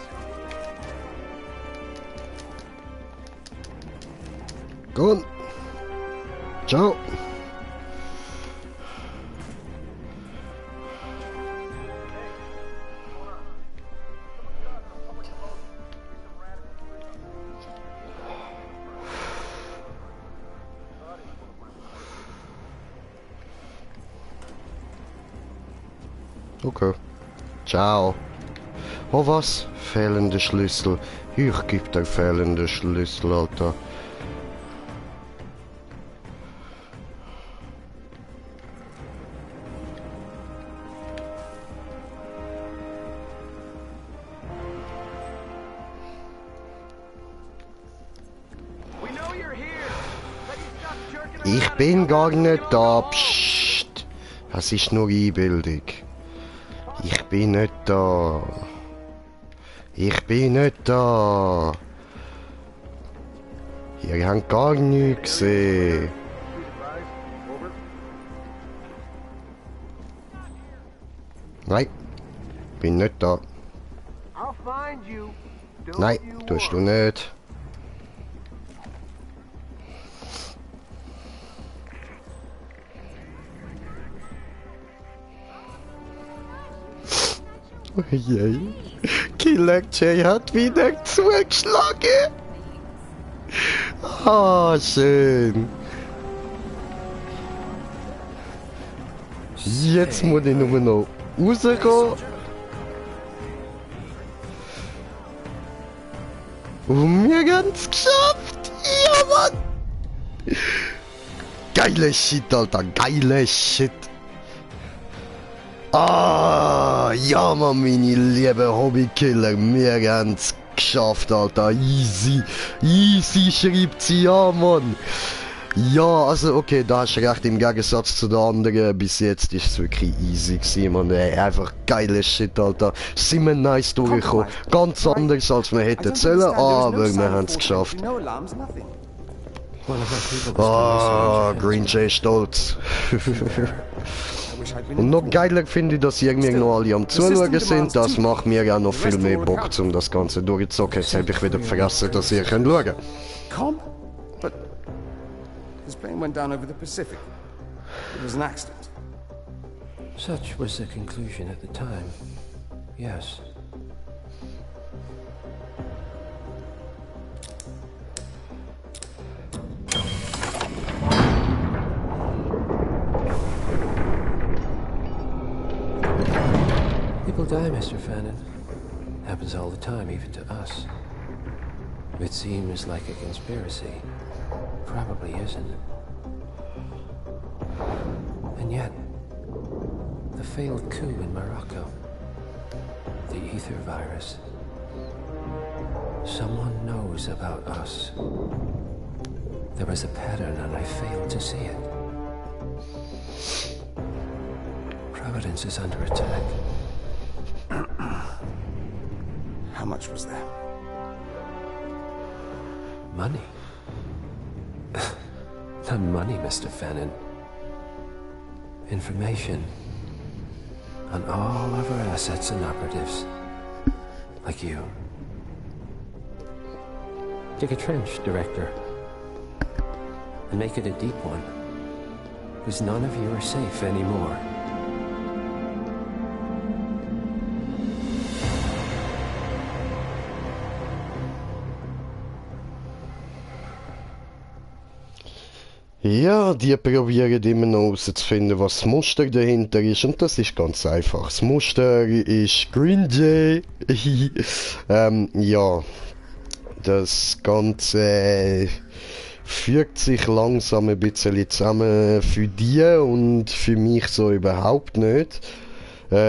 Gut. Ciao. Okay. Ciao. Oh was? Fehlende Schlüssel. Ich geb dir fehlende Schlüssel, Alter. Ich bin gar nicht da. Psst. Das ist nur Einbildung. Ich bin nicht da. Ich bin nicht da. Ihr habt gar nichts gesehen. Nein, bin nicht da. Nein, tust du nicht. Oh je. Killer Jay hat wieder zugeschlagen. Ah, schön. Jetzt muss ich nur noch rausgehen. Und wir haben es geschafft! Ja, Mann! Geile Shit, Alter, geile Shit! Ah, ja, Mann, meine lieben Hobbykiller, wir haben es geschafft, Alter, easy, easy, schreibt sie, ja, Mann! Ja, also okay, da hast du recht, im Gegensatz zu den anderen, bis jetzt ist es wirklich easy gewesen, man, ey, einfach geile Shit, Alter. Sind wir nice durchgekommen, ganz anders als wir hätten sollen, aber wir haben es geschafft. Ah, Green Jay stolz. Und noch geiler finde ich, dass irgendwie noch alle am Zuschauen sind, das macht mir auch noch viel mehr Bock, um das Ganze durchzuzocken. Jetzt habe ich wieder vergessen, dass ihr könnt schauen. His plane went down over the Pacific. It was an accident. Such was the conclusion at the time. Yes. People die, Mr. Fannin. Happens all the time, even to us. It seems like a conspiracy. Probably isn't. And yet, the failed coup in Morocco, the ether virus, someone knows about us. There was a pattern and I failed to see it. Providence is under attack. How much was there? Money. Not money, Mr. Fannin. Information on all of our assets and operatives. Like you. Dig a trench, Director. And make it a deep one. Because none of you are safe anymore. Ja, die probieren immer noch herauszufinden, was das Muster dahinter ist. Und das ist ganz einfach. Das Muster ist Green Jay. Ja, das Ganze fügt sich langsam ein bisschen zusammen für die und für mich so überhaupt nicht.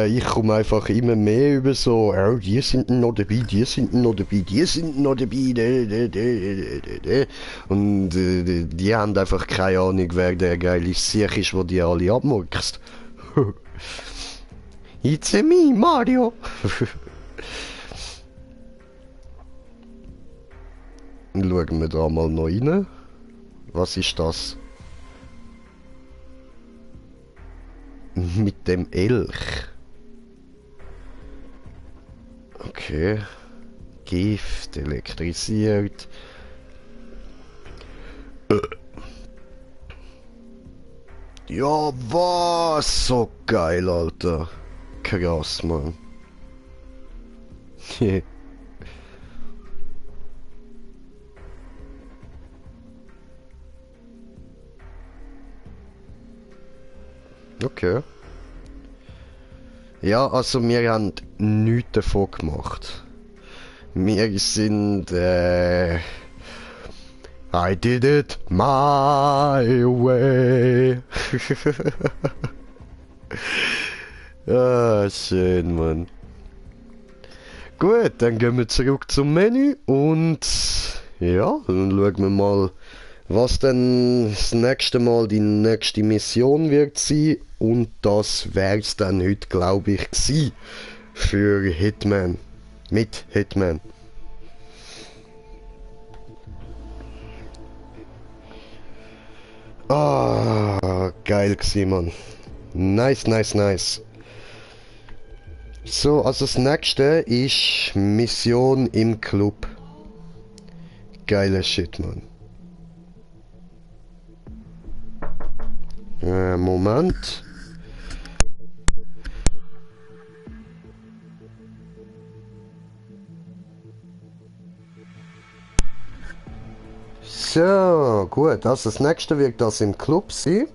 Ich komme einfach immer mehr über so, oh, die sind noch dabei, die sind noch dabei, die sind noch dabei, und die haben einfach keine Ahnung, wer der geile Sieg ist, wo die alle abmurkst. It's me, Mario! Schauen wir da mal noch rein. Was ist das? Mit dem Elch. Okay. Gift, elektrisiert. Ja, was? So geil, Alter. Krass, Mann. Okay. Ja, also wir haben nichts davon gemacht. Wir sind, I did it my way. Ah, schön, Mann. Gut, dann gehen wir zurück zum Menü und ja, dann schauen wir mal, was dann das nächste Mal die nächste Mission wird sein. Und das wär's dann heute, glaube ich, gewesen für Hitman. Mit Hitman. Ah, geil gewesen, Mann. Nice, nice, nice. So, also das nächste ist Mission im Club. Geiler Shit, Mann. Moment. So, gut, also das nächste wird das im Club sein.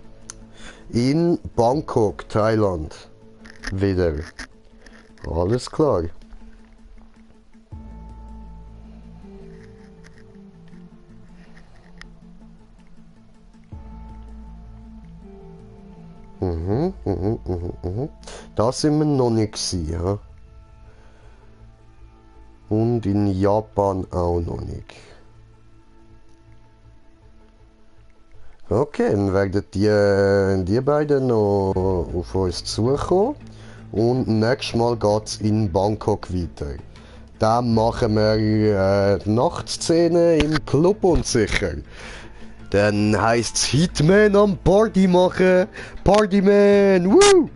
in Bangkok, Thailand. Wieder. Alles klar. Da sind wir noch nicht gewesen, ja. Und in Japan auch noch nicht. Okay, dann werden die beiden noch auf uns zukommen. Und nächstes Mal geht es in Bangkok weiter. Dann machen wir die Nachtszene im Club und sicher. Dann heisst es Hitman am Party machen. Partyman, woo!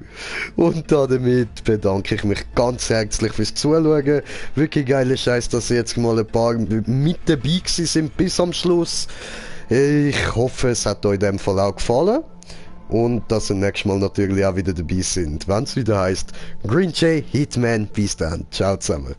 Und damit bedanke ich mich ganz herzlich fürs Zuschauen. Wirklich geiler Scheiß, dass ihr jetzt mal ein paar mit dabei sind bis am Schluss. Ich hoffe, es hat euch in dem Fall auch gefallen. Und dass ihr nächstes Mal natürlich auch wieder dabei sind, wenn es wieder heisst Green Jay Hitman. Bis dann. Ciao zusammen.